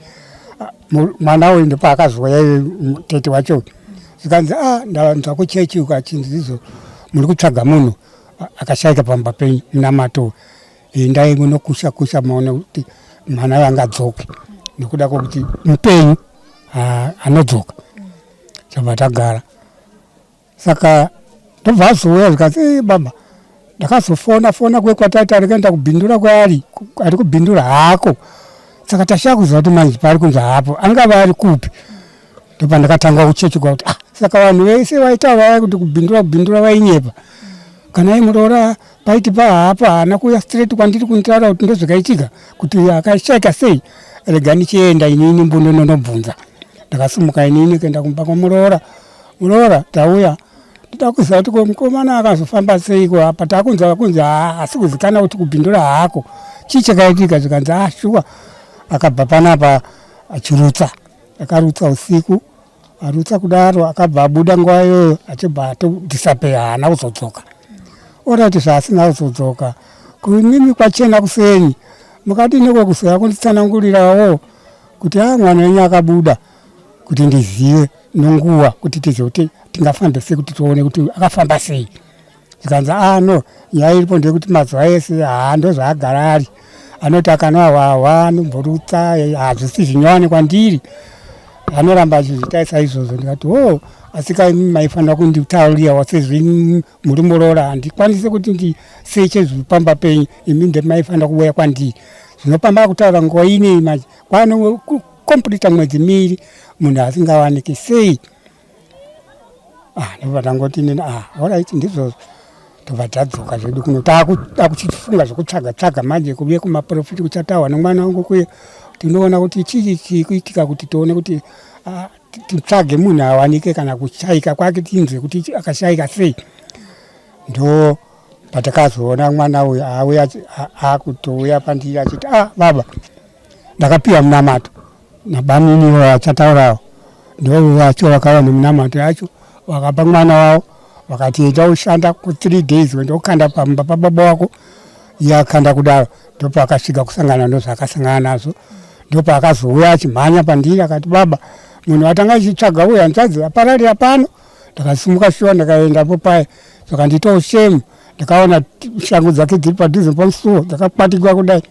ah, mwana uyu ndopaakazouya iye tete wacho zvikanzi a ah, ndanzwa kuchechi uko achinzi izvo muri kutsvaga munhu akashaika pamba penyu munamato endai munokusha kusha maone kuti mwana uyu angadzoke nekuda kwekuti mupenyu anodzoka tabva tagara saka ndobva azouya zvikanzi e baba ndakazofona fona kuye kwataita arikuenda kubhindura kwaari ari kubhindura haako saka tashaya kuziva kuti manje paari kunzi haapo angava ari kupi ndopandakatanga kuchechekwa kuti ah saka vanhu vese vaitaura vaya kuti kubhindura kubhindura vainyepa kana imuroora paiti pahaapo haana kuuya straight kwandiri kunditaura kuti ndozvakaitika kuti akashaika sei rega ndichienda inini mbundo ndonobvunza ndakasimuka inini kuenda kumba kwamuroora muroora tauya ndoda kuziva kuti ko mukomana akazofamba seiko apa takunzwa kunzi haasi kuzikana kuti kubhindura haako chii chakaitika zvikanzi ah shuwa akabva panapa achirutsa akarutsa usiku arutsa kudaro akabva abuda nguva iyoyo achibva atodhisapeya haana kuzodzoka orati zvaasina kuzodzoka kuimimi kwachena kuseni mukadini kwekuzoya kunditsanangurirawo kuti a mwana wenyu akabuda kuti ndizive nonguva kuti tizive kuti tingafambe sei kuti tione kuti akafamba sei zvikanzi a ah, no nyaya iripo ndeyekuti mazuva ese haa ndozvaagara ari anoti akanwa hwahwa anomborutsa hazvisi zvinyowani kwandiri anoramba achizviita saizvozvo ndikati o oh, asi ka maifanira kunditaurirawo sezvo muri muroora handikwanise kuti ndiseche zvipamba penyu imi ndemaifanira kuuya kwandiri zvinopamba kutaura nguva inei manje kwano komplita mwedzi miiri munhu asingawaniki sei ah, ndobva ndangoti nini ah, orit ndizvozvo tobva tadzoka zvedu kuno takuchifunga zvekutsvaga tsvaga manje kuuye kumaprofiti kuchataurwa nemwana wangu kuye tinoona kuti chii chii kuitika kuti tione kuti ah, titsvage munhu awanike kana kushaika kwake tinzwe kuti akashaika sei ndo patakazoona mwana uyu auya akutouya pandiri achiti ah baba ndakapiwa munamato nabamini vachataurawo ndo vacho vakauya nemunamato yacho vakapa mwana wavo vakati enda ushanda ku three days wenda ukanda pamba pababa wako iye akanda kudaro ndopaakasvika kusangana ndozvaakasangana nazvo ndopaakazouya achimhanya pandiri akati baba munhu watanga achitsvaga uyu hanzvadzi apararira pano ndakasimuka shuwa ndakaendapo paye zvakandiitawo shame ndakaona shangu dzake dziri padhuze pamusuwo dzakakwatikwa kudai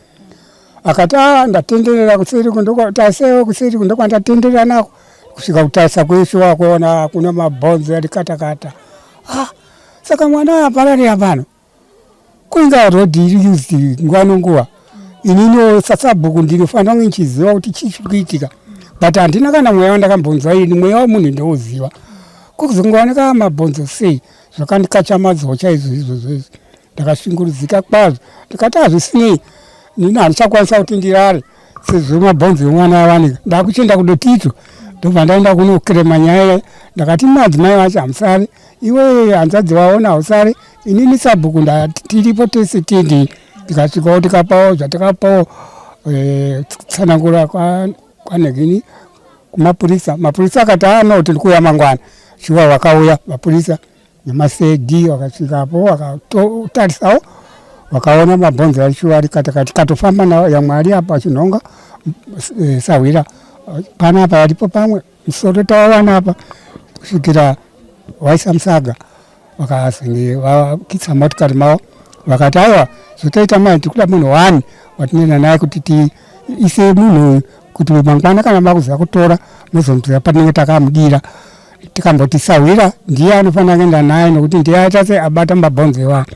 akati a ah, ndatenderera kuseri tasewo kuseri ndokwandatenderera nako kusvika kutarisa kweshuwa kuona kuna mabhonzo yarikatakata ah, saka mwana apararira pano kuinga road iri used nguva nonguva ininiwo sasabhuku ndinofanira kunge ndichiziva kuti chii chiri kuitika but handina kana mweya wandakambonzwa ini mweya wemunhu ndouziva kuzongowanika mabhonzo sei zvakandikachamadzawo chaizvo izvozvo izvi ndakashungurudzika kwazvo ndikati hazvisinei nini handichakwanisa kuti ndirare sezvo mabhonzo emwana awanika ndakuchienda kudotito ndobva ndaenda kunokrema nyaya ndakati madzimai vacho hamusare iwe hanzvadzi waona hausare inini sabhuku tiripo tese tindi tikasvikawo tikapawo zvatikapawo eh, tsanangura kwanegini kumapurisa mapurisa akati ano ah, tiri kuuya mangwana shuwa vakauya mapurisa nemasedi vakasvikapo vakatarisawo vakaona mabhonzo acho ari katakati katofamba nawo yamwe ari apa achinhonga eh, sahwira panapa aripo pamwe musoro tawawana apa kusvikira waisa musaga vakazenge vakitsa motikari mavo vakati aiwa zvotoita mai tikuda munhu wani watinoenda naye kuti tiise munhu uyu kuti mangwana kana makuziva kutora mozomutora patinenge takamudira tikamboti sahwira ndiye anofanira kuenda naye nokuti ndiye aita se abata mabhonzo iwa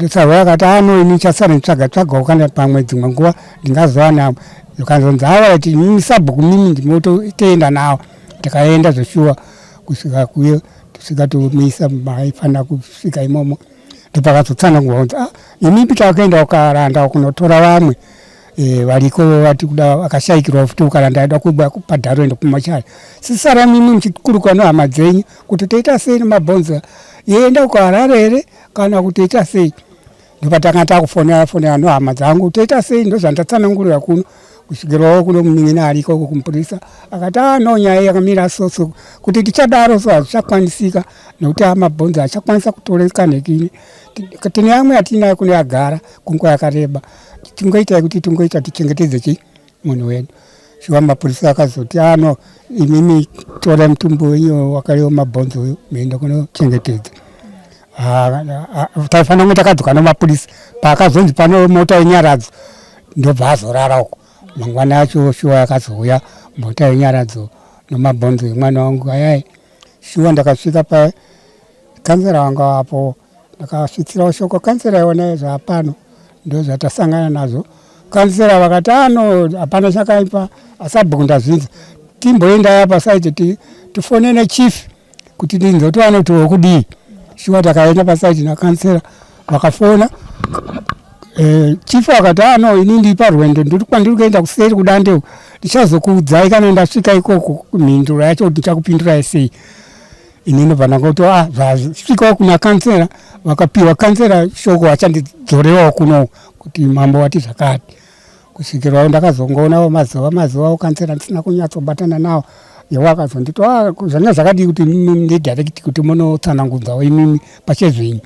sahwira akati ano ini chasara nditsvaga tsvagawo kana pamwe dzimwe nguva ndingazowana zvikanzonzi awa ti mimi sabhuku mimi ndimotoenda nawo tikaenda zveshuwa kusvika kuye kusvika tomuisa maaifanira kusvika imomo ndopakazotsanangurwa kunzi ah, imi pita wakaenda ukaranda kunotora vamwe Variko vati kuda vakashaikirwa futi kana ndaida kubhadharo ende kumachari sisara mimi muchikurukura nehama dzenyu kuti toita sei nemabhonzo yenda kuHarare here kana kuti toita sei. Ndopatanga takufonera fonera nehama dzangu toita sei, ndozvandatsanangurira kuno kusvikirawo kuno munin'ina ariko kumupurisa akati a no nyaya yakamira so so kuti tichadaro so hazvichakwanisika nekuti amabhonzo achakwanisa kutoreka nekini tine amwe atinayo kune agara kunguva yakareba tingoitai kuti tingoita tichengetedze chi munhu wedu. Shuwa mapurisa akazoti ano imimi torai mutumbi wenyu wakarewa mabhonzo uyu muende kunochengetedza. Taifanira kunge takadzoka nemapurisa paakazonzi pano mota yenyaradzo ndobva azorara uko. Mangwana acho shuwa yakazouya mota yenyaradzo nemabhonzo emwana wangu ayai. Shuwa ndakasvika pa kansera wanga apo ndakasvitsirawo shoko kansera iona zvapano ndozvatasangana nazvo. Kansera vakati ano hapana chakaipa asabhuku ndazvinza timboenda apa saiti tifone nechief kuti tinzwe kuti vanoti wokudii. Shuwa takaenda pasaiti nakansera vakafona chief akati ano ini ndiri parwendo ndiri kwandiri kuenda kuseri kudande ndichazokuudzai kana ndasvika ikoko mhinduro yacho kuti ndichakupindurai sei. Ini ndobva ndangoti a zvasvikawo kuna kansera vakapiwa kansera shoko vachandidzorewawo kuno kuti mambo wati zvakati. Kusvikirawo ndakazongoonawo mazuva kansera ndisina kunyatsobatana nawo yewo akazonditi zvanga zvakadii kuti imimi ndidirect kuti munotsanangudzawo imimi pachezvenyu.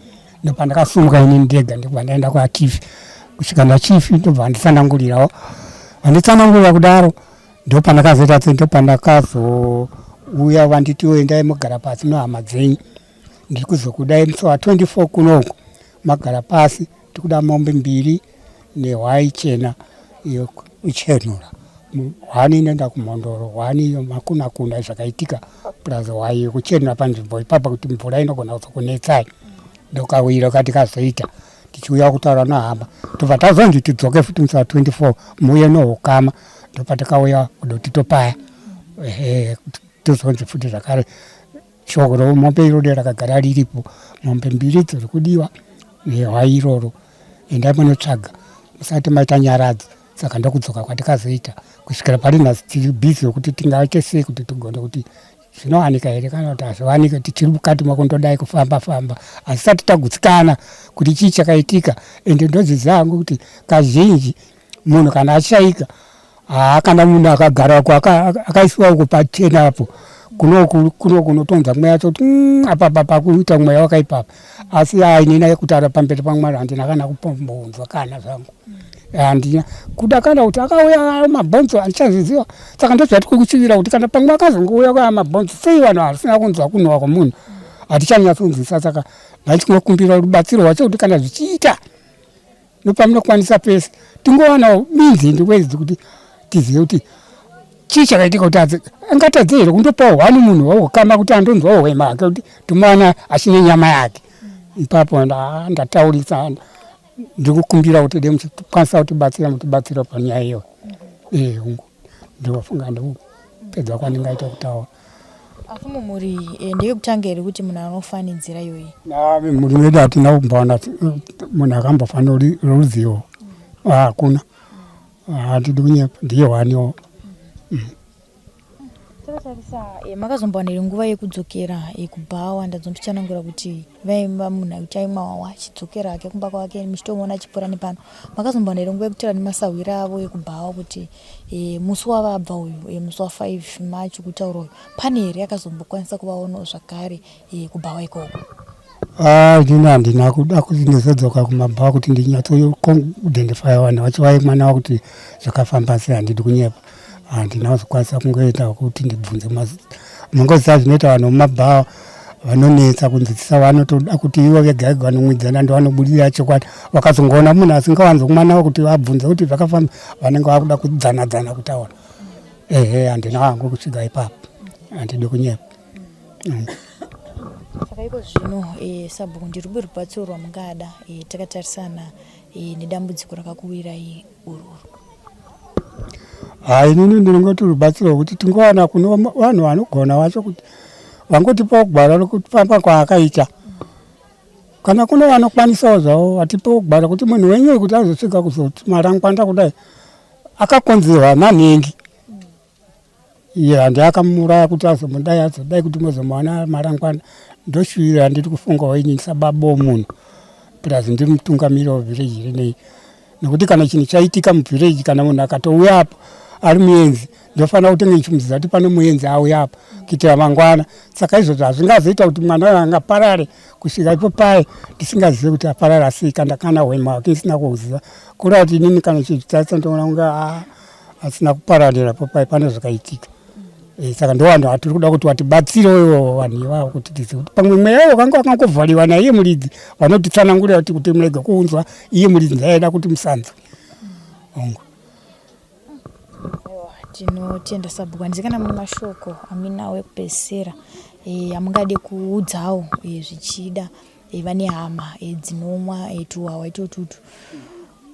Ndopandakasumuka inini ndega ndobva ndaenda kwachief kusvika nachief ndobva vanditsanangurirawo vanditsanangurira kudaro ndopandakazoita sei ndopandakazouya vanditiwo endai mugara pasi nehama dzenyu ndiri kuzokudai musi wa 24 kunoku magara pasi tikuda mombe mbiri nehwai chena iyo ichenura hwani inoenda kumhondoro hwani iyo makuna kuna zvakaitika plus hwai yekuchenura panzvimbo ipapa kuti mvura inogona kuzokunetsai. Ndokawira katikazoita tichiuya kutaura nehama tobva tazonzi tidzoke futi musi wa 24 muuye nohukama ndopatakauya kudotito paya tozonzi futi zvakare shoko romombe iroro rakagara riripo mombe mbiri dziri kudiwa nehwai iroro endai munotsvaga musati maita nyaradzo. Saka ndokudzoka kwatikazoita kusvikira pari nhasi tiri bhizi yokuti tingaite sei kuti tigone kuti zvinowanika here kana kuti hazviwanike tichiri mukati makundodai kufamba famba asi sati tagutsikana kuti chii chakaitika. Ende ndoziziva hangu kuti kazhinji munhu kana ashaika kana munhu akagara uko akaisiwa uko pachena apo kunoku kunotonza mweya choti apa pakuita mweya wakaipapa asi inini kutaura pamberi paMwari handina kana kupombonzwa kana zvangu handina kuda kana kuti akauya mabhonzo handichazviziva. Saka ndozvati kukuchivira kuti kana pamwe akazongouya kwa mabhonzo sei vanhu vasina kunzwa kunhuwa kwomunhu hatichanyatsokunzwisa. Saka ndachinokumbira rubatsiro rwacho kuti kana zvichiita nopamunokwanisa pese tingowanawo minzi ndiwedzi kuti tizive kuti chii chakaitika kuti angatadze here kundopawo hwani munhu waukama kuti andonzwawo hwema hake kuti tomuwana achine nyama yake. Ipapo ndataurisa ndikukumbira kuti dai muchikwanisa kutibatsira mutibatsira panyaya iyo. Hungu ndinofunga ndikupedza kwandingaita kutaura. Asi mumhuri ndeyekutanga here kuti munhu anofa nenzira iyoyi? Mumhuri medu hatina kumbowana munhu akambofa norudziwo hakuna handidi kunyepa ndiye hwaniwo. Takatarisa makazombowana here nguva yekudzokera kubhawa? Ndadzondichanangura kuti vaimba munhu aiti aimwa hwahwa achidzokera hake kumba kwake muchitomuona achipfuura nepano. Makazombowana here nguva yekutaura nemasahwira avo ekubhawa kuti musi wavabva uyu musi wa 5 March kutaura uyu pane here akazombokwanisa kuvaonawo zvakare kubhawa ikoko? Inini handina kuda kuti ndizodzoka kumabhawa kuti ndinyatsoidentifya vanhu vacho vaimwa navo kuti zvakafamba sei handidi kunyepa. Handina kuzokwanisa kungoenda kuti ndibvunze mungoziva zvinoita vanhu vemumabhawa vanonetsa kunzwisisa vanotoda kuti ivo vega vega vanomwidzana ndovanobudira chokwadi. Vakazongoona munhu asingawanzi kumwa navo kuti vabvunze kuti zvakafamba vanenge vakuda kudzana dzana kutaura. Ehe handina hangu kusvika ipapo handidi kunyepa. Saka iko zvino sabhuku ndirupi rubatsiro rwamungada takatarisana nedambudziko rakakuwirai ururu? Inini ndinongoti rubatsiro rwekuti tingowana kune vanhu vanogona vacho kuti vangotipawo gwara rekufamba kwaakaita. Kana kune vanokwanisawo zvavo vatipewo gwara kuti munhu wenyu kuti azosvika kuzoti marangwanda kudai Akakonzerwa nanhengi iye handi akamuuraya kuti azomudai azodai kuti mozomuwana marangwana. Ndoshuvira ndiri kufungawo ini sababa womunhu plus ndiri mutungamiri wevhireji rinei nekuti kana chinhu chaitika muvhireji kana munhu akatouya apo ari muenzi ndofanira kuti ndichimuziva kuti pane muenzi auya apa kuitira mangwana. Saka izvozvo hazvingazoita kuti mwana uyo angaparare kusvika ipo paye ndisingazive kuti aparara sei kana kana hwema hwake ndisina kuhuziva. Kureva kuti inini kana chichitarisa ndoona kunge ah, asina kupararira po paye pane zvakaitika. Eh, saka ndo vanhu vatiri kuda kuti vatibatsirewo vanhu ivavo kuti tizive kuti pamwe mweya wakanga wakangovhariwa naiye muridzi vanotitsanangurira kuti kuti murege kuunzwa iye muridzi ndaida kuti musanzwe hongu. Tinotenda sabhuku handizi kana mune mashoko amuinawo ekupedzisira eh, amungade kuudzawo eh, zvichida eh, vane hama eh, dzinomwa eh, tuhwahwa itotutu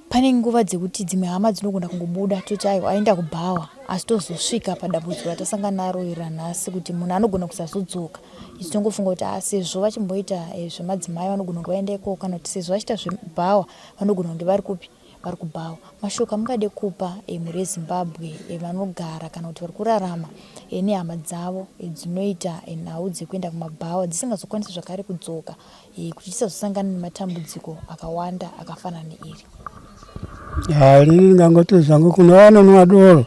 pane nguva dzekuti dzimwe hama dzinogona kungobuda toti aiwa aenda kubhawa asi tozosvika padambudziko ratasangana naro iri ranhasi kuti munhu anogona kusazodzoka isu tongofunga kuti ah, sezvo vachimboita eh, zvemadzimai vanogona kunge vaenda ikoko kana kuti sezvo vachiita zvebhawa vanogona kunge vari kupi vari kubhawa. Mashoko amungade kupa mhuri yeZimbabwe vanogara kana kuti vari kurarama nehama dzavo dzinoita nhau dzekuenda kumabhawa dzisingazokwanisi zvakare kudzoka kuti tisazosangana nematambudziko akawanda akafanana neiri? Haa inini ndingangoti zvangu kune vanonwa doro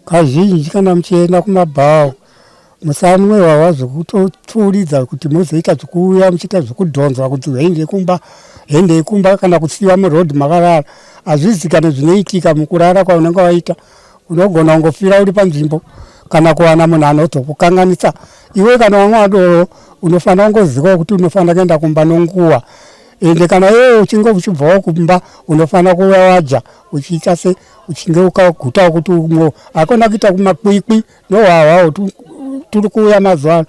kazhinji kana muchienda kumabhawa Musanwe hwahwa zvekutopfuuridza kuti mozoita zvekuuya muchiita zvekudhonzwa kuti hendei kumba hendei kumba kana kusiiwa muroad makarara hazvizikane zvinoitika mukurara kwaunenge waita unogona kungofira uri panzvimbo kana kuwana munhu anozokukanganisa iwe kana wamwa doro unofanira kungozivawo kuti unofanira kuenda kumba nonguva ende kana iwe uchinge uchibvawo kumba unofanira kuva wadya uchiita se uchinge ukagutawo kuti umwe hakona kuita kumakwikwi Nohwahwa turi kuuya mazuva ano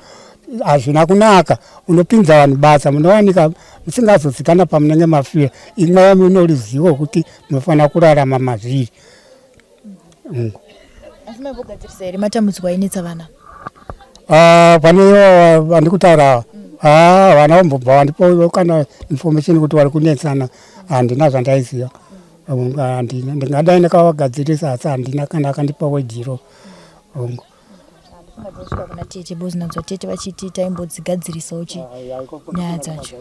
hazvina kunaka, unopinza vanhu basa munowanika musingazozikana pamunenge mafira. Imwe munoruzivo kuti munofanira kurarama mazviri. Asi maimbogadzirisa here matambudziko ainetsa vana? Ah, pane ivo vandiri kutaura ava ah, vana vambobva vandipa kana information kuti vari kunetsana, handina zvandaiziva. Handina, ndingadai ndakavagadzirisa asi handina kana akandipa wejiro. Hongu. Funga dzasvika kuna tete because nadzo tete vachiti taimbodzigadzirisawo chi nyaya dzacho.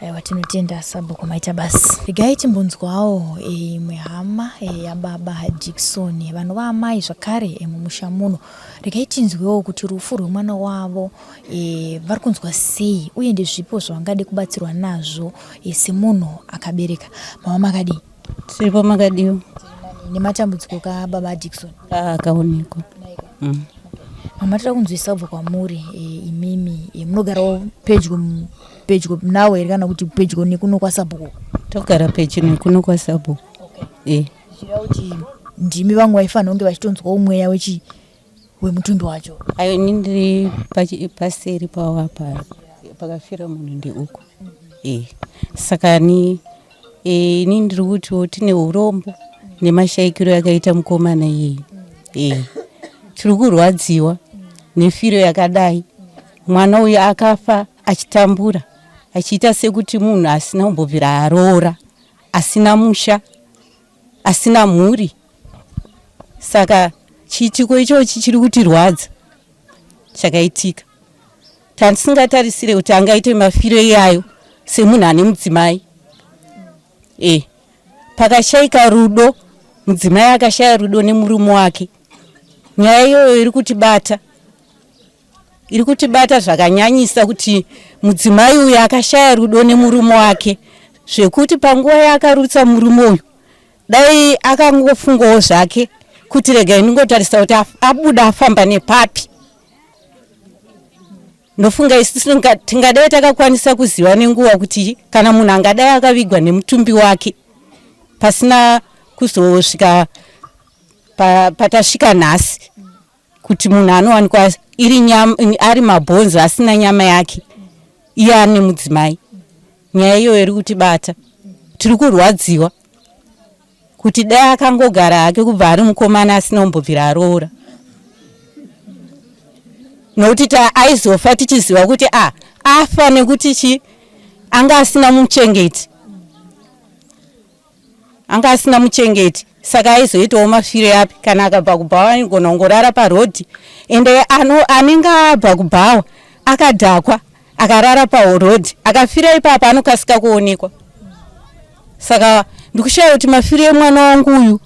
Aiwa tinotenda sabhuku maita basa. Regai timbonzwawo eh, imwe hama eh, yababa Dickson vanova amai zvakare eh, mumusha muno. Regai tinzwewo kuti rufu rwemwana wavo eh, vari kunzwa sei uye ndezvipo zvavangade kubatsirwa nazvo eh, semunhu akabereka. Mama makadii? Tiripo makadiwa. Nematambudziko ka baba Dickson. Ah, akaonekwa. Mm. Mama toda kunzwisisa kubva kwamuri e, imimi e, munogarawo pedyo pedyo nawo here kana kuti pedyo nekuno kwasabhuku? Togara pedyo nekuno kwasabhuku. Okay. Eh. Zvichireva kuti ndimi vamwe vaifanira kunge vachitonzwawo mweya wechi wemutumbi wacho. Ayo ini ndiri paseri pawo apa pakafira munhu ndeuku. Eh. Saka ni Eh, ini ndiri kutiwo tine urombo nemashaikiro yakaita mukomana iyeyi. Eh, tiri kurwadziwa nefiro yakadai. Mwana uyu akafa achitambura achiita sekuti munhu asina kumbobvira aroora, asina musha, asina mhuri. Saka chiitiko ichochi chiri kutirwadza chakaitika. Tandisingatarisire kuti angaite mafiro iyayo semunhu ane mudzimai. E, pakashaika rudo, mudzimai akashaya rudo nemurume wake. Nyaya iyoyo iri kutibata, iri kutibata zvakanyanyisa kuti mudzimai uyu akashaya rudo nemurume wake zvekuti panguva yaakarutsa murume uyu dai akangofungawo zvake kuti regai ndingotarisa kuti abuda afamba nepapi Ndofunga isu tingadai takakwanisa kuziva nenguva kuti kana munhu angadai akavigwa nemutumbi wake pasina kuzosvika patasvika nhasi kuti munhu anowanikwa iri nyama, ari mabhonzo asina nyama yake iye ane mudzimai. Nyaya iyoyo iri kutibata, tiri kurwadziwa kuti dai akangogara hake kubva ari mukomana asina kumbobvira aroora nokuti ta aizofa tichiziva kuti a afa nekuti chi anga asina muchengeti. Anga asina muchengeti saka aizoitawo mafiro api kana akabva kubhawa aigona kungorara parodhi ende ano, anenge abva kubhawa akadhakwa akarara parodhi akafira ipapo anokasika kuonekwa. Saka ndikushaya kuti mafiro emwana wangu uyu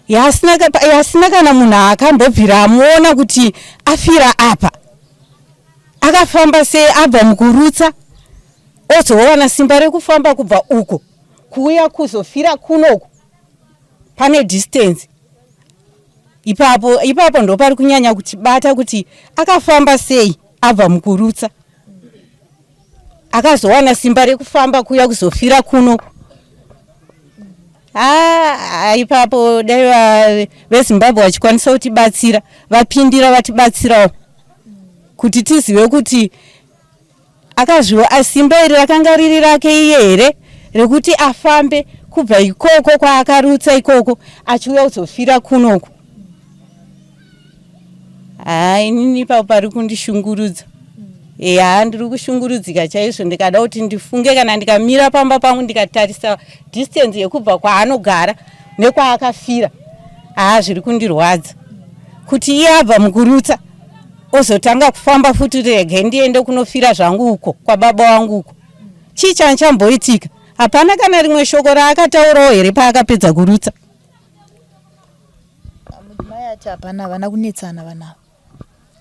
yasina, yasina kana munhu akambobvira amuona kuti afira apa akafamba sei abva mukurutsa ozowana simba rekufamba kubva uko kuuya kuzofira kunoku pane distance ipapo ipapo ndopari kunyanya kutibata kuti akafamba sei abva mukurutsa akazowana simba rekufamba kuuya kuzofira kuno haa ipapo dai vezimbabwe vachikwanisa kutibatsira vapindira vatibatsirawo kuti tizive kuti Akazviwa simba iri rakanga riri rake iye here rekuti afambe kubva ikoko kwaakarutsa ikoko achiuya kuzofira kunoku? Haa inini ipapo pari kundishungurudza. Eya ndiri kushungurudzika chaizvo ndikada kuti ndifunge kana ndikamira pamba pangu ndikatarisa distance yekubva kwaanogara nekwaakafira haa zviri kundirwadza kuti iye abva mukurutsa ozotanga kufamba futi kuti regai ndiende kunofira zvangu uko kwababa wangu uko chii chanchamboitika hapana kana rimwe shoko raakataurawo here paakapedza kurutsa Mudzimai ati hapana havana kunetsana vana ava.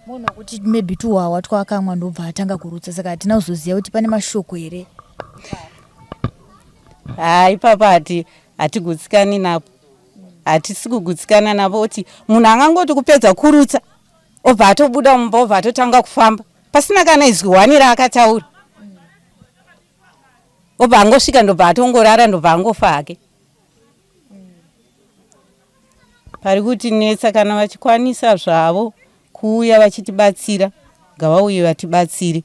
Munhu wekuti maybe tuhwahwa twaakamwa ndobva atanga kurutsa saka hatina kuzoziva kuti pane mashoko here. Haa ipapo hati hatigutsikani napo hatisi kugutsikana napo kuti munhu angangoti kupedza kurutsa obva atobuda mumba obva atotanga kufamba pasina kana izwi hwani raakataura obva angosvika ndobva atongorara ndobva angofa hake pari kutinetsa kana vachikwanisa zvavo kuuya vachitibatsira ngavauye vatibatsire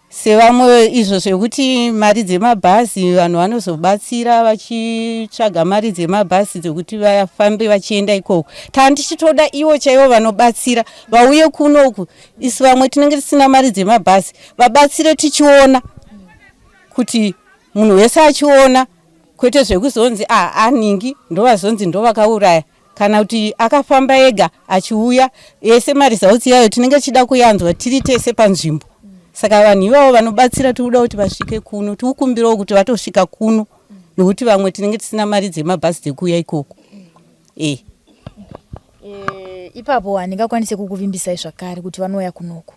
Sevamwe izvo zvekuti mari dzemabhazi vanhu vanozobatsira vachitsvaga mari dzemabhazi dzekuti vafambe vachienda ikoko. Tanga tichitoda ivo chaivo vanobatsira vauye kuno uku isu vamwe tinenge tisina mari dzemabhazi vabatsire tichiona kuti munhu wese achiona kwete zvekuzonzi ah aningi ndovazonzi ndovakauraya. Kana kuti akafamba ega achiuya ese maresults iyayo tinenge tichida kuyanzwa tiri tese panzvimbo. Saka vanhu ivavo vanobatsira tikuda kuti vasvike kuno tikukumbirawo kuti vatosvika kuno nekuti vamwe tinenge tisina mari dzemabhazi dzekuuya ikoko. E. E, ipapo handingakwanise kukuvimbisai zvakare kuti vanouya kunoku.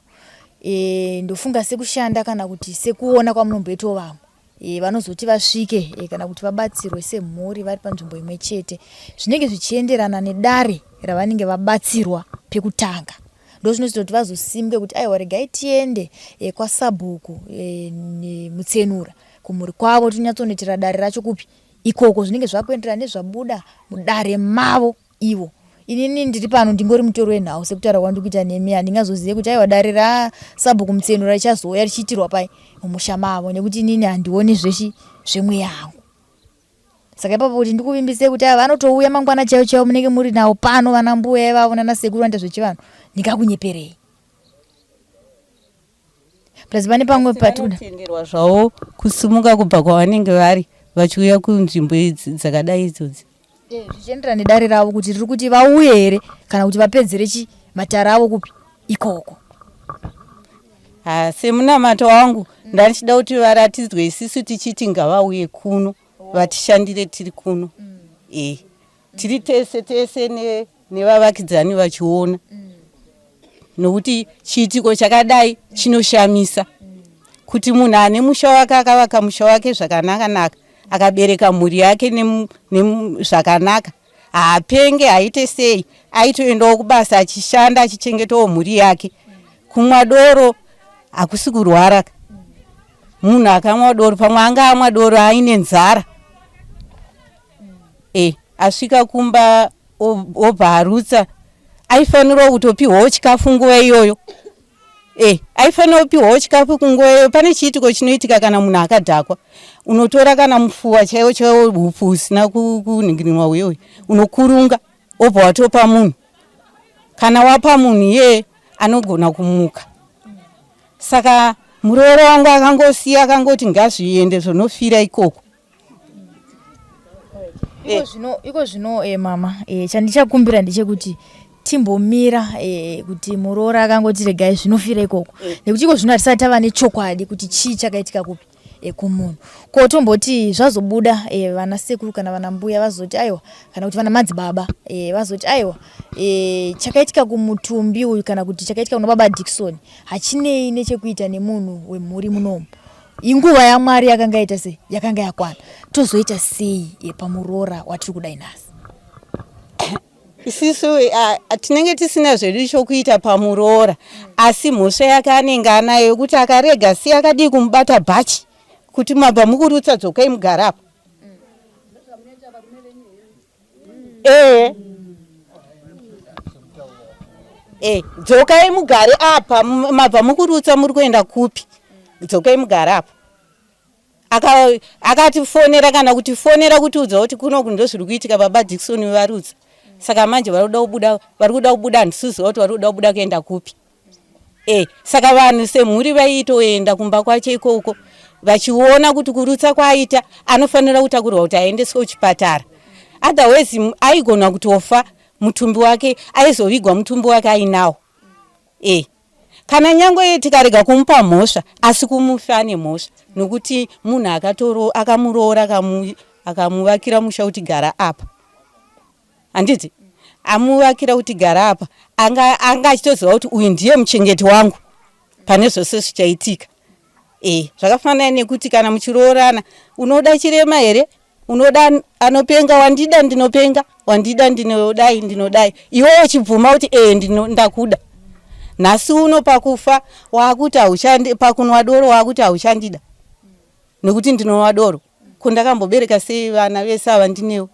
E, ndofunga sekushanda kana kuti sekuona kwamunomboitawo vamwe e, vanozoti vasvike e, kana kuti vabatsirwe semhuri vari panzvimbo imwe chete zvinenge zvichienderana nedare ravanenge vabatsirwa pekutanga ndozvinozoita kuti vazosimuke kuti aiwa regai tiende e, kwasabhuku e, mutsenura kumhuri kwavo tinyatsonoitira dare racho kupi ikoko zvinenge zvakuenderana nezvabuda mudare mavo ivo. Inini ndiri pano ndingori mutori wenhau sekutaura kwandiri kuita nemi handingazozive kuti aiwa dare rasabhuku Mutsenura richazouya richiitirwa pai mumusha mavo nekuti inini handioni zvechi zvemweya hangu. Saka ipapo kuti ndikuvimbise kuti ava vanotouya mangwana chaivo chaivo munenge muri navo pano vana mbuya ivavo nana sekuru vanoita zvechivanhu ndingakunyeperei. Plus pane pamwe patikuda. Vanotenderwa zvavo kusimuka kubva kwavanenge vari vachiuya kunzvimbo idzi dzakadai idzodzi. Eh, zvichienderana nedare ravo kuti riri kuti vauye here kana kuti vapedzere chi matare avo kupi ikoko. Ha, semunamato wangu ndandichida kuti varatidzwe isisu tichiti ngavauye kuno vatishandire tiri kuno. Eh, tiri tese tese ne nevavakidzani vachiona nokuti chiitiko chakadai chinoshamisa kuti munhu ane musha wake akavaka musha wake zvakanaka naka akabereka mhuri yake zvakanaka haapenge haite sei aitoendawo kubasa achishanda achichengetawo mhuri yake kumwa doro hakusi kurwara munhu akamwa doro pamwe anga amwa doro aine nzara e asvika kumba obva arutsa aifanirwa kutopihwawo chikafu nguva iyoyo e aifanira kupihwawo chikafu kunguva iyoyo pane chiitiko chinoitika kana munhu akadhakwa unotora kana mufuwa chaiwo chaiwo upfu husina kunhingirinwa uyoyo unokurunga obva watopa munhu kana wapa munhu iyeye anogona kumuka saka muroora wangu akangosiya akangoti ngazviende zvonofira ikoko. Iko zvino iko zvino eh, mama eh, chandichakumbira ndechekuti timbomira eh, kuti muroora akangoti regai zvinofira ikoko nekuti iko zvino hatisati tava nechokwadi kuti chii chakaitika kupi eh, kumunhu. Ko tomboti zvazobuda eh, vana sekuru kana vana mbuya vazoti aiwa kana kuti vana madzibaba eh, vazoti aiwa eh, chakaitika kumutumbi uyu kana kuti chakaitika kuna baba Dickson hachinei nechekuita nemunhu wemhuri munomu. Inguva yaMwari yakanga yaita sei? Yakanga yakwana. Tozoita sei eh, pamuroora watiri kudai nhasi? Isisu tinenge tisina zvedu chokuita pamuroora asi mhosva yake anenge anayo yekuti akarega si akadii kumubata bhachi kuti mabva mukurutsa dzokai mugare apa. Ee. Eh, dzokai mugare apa mabva mukurutsa muri kuenda kupi? Dzokai mugare apa. Akatifonera aka kana kutifonera kutiudza kuti kunoku ndozviri kuitika baba Dickson varutsa. Saka manje vari kuda kubuda vari kuda kubuda handisiziva kuti vari kuda kubuda kuenda kupi. Eh, saka vanhu semhuri vaitoenda kumba kwacho ikoko vachiona kuti kurutsa kwaaita anofanira kutakurwa kuti aendeswe kuchipatara. Otherwise aigona kutofa mutumbi wake aizovigwa mutumbi wake ainawo. Eh. Kana nyangwe tikarega kumupa mhosva asi kumufi ane mhosva nokuti munhu akatoro akamuroora akamuvakira musha kuti gara apa. Handiti? Amuvakira kuti gara apa anga anga achitoziva kuti uyu ndiye muchengeti wangu pane zvose zvichaitika. Eh, zvakafanana nekuti kana muchiroorana unoda chirema here? Unoda anopenga wandida ndinopenga wandida ndinodai ndinodai iwe uchibvuma kuti ee ndino ndakuda. Nhasi uno pakufa wakuti hauchandi pakunwa doro wakuti hauchandida nekuti ndinonwa doro. Ko ndakambobereka sei vana vese ava ndinewe?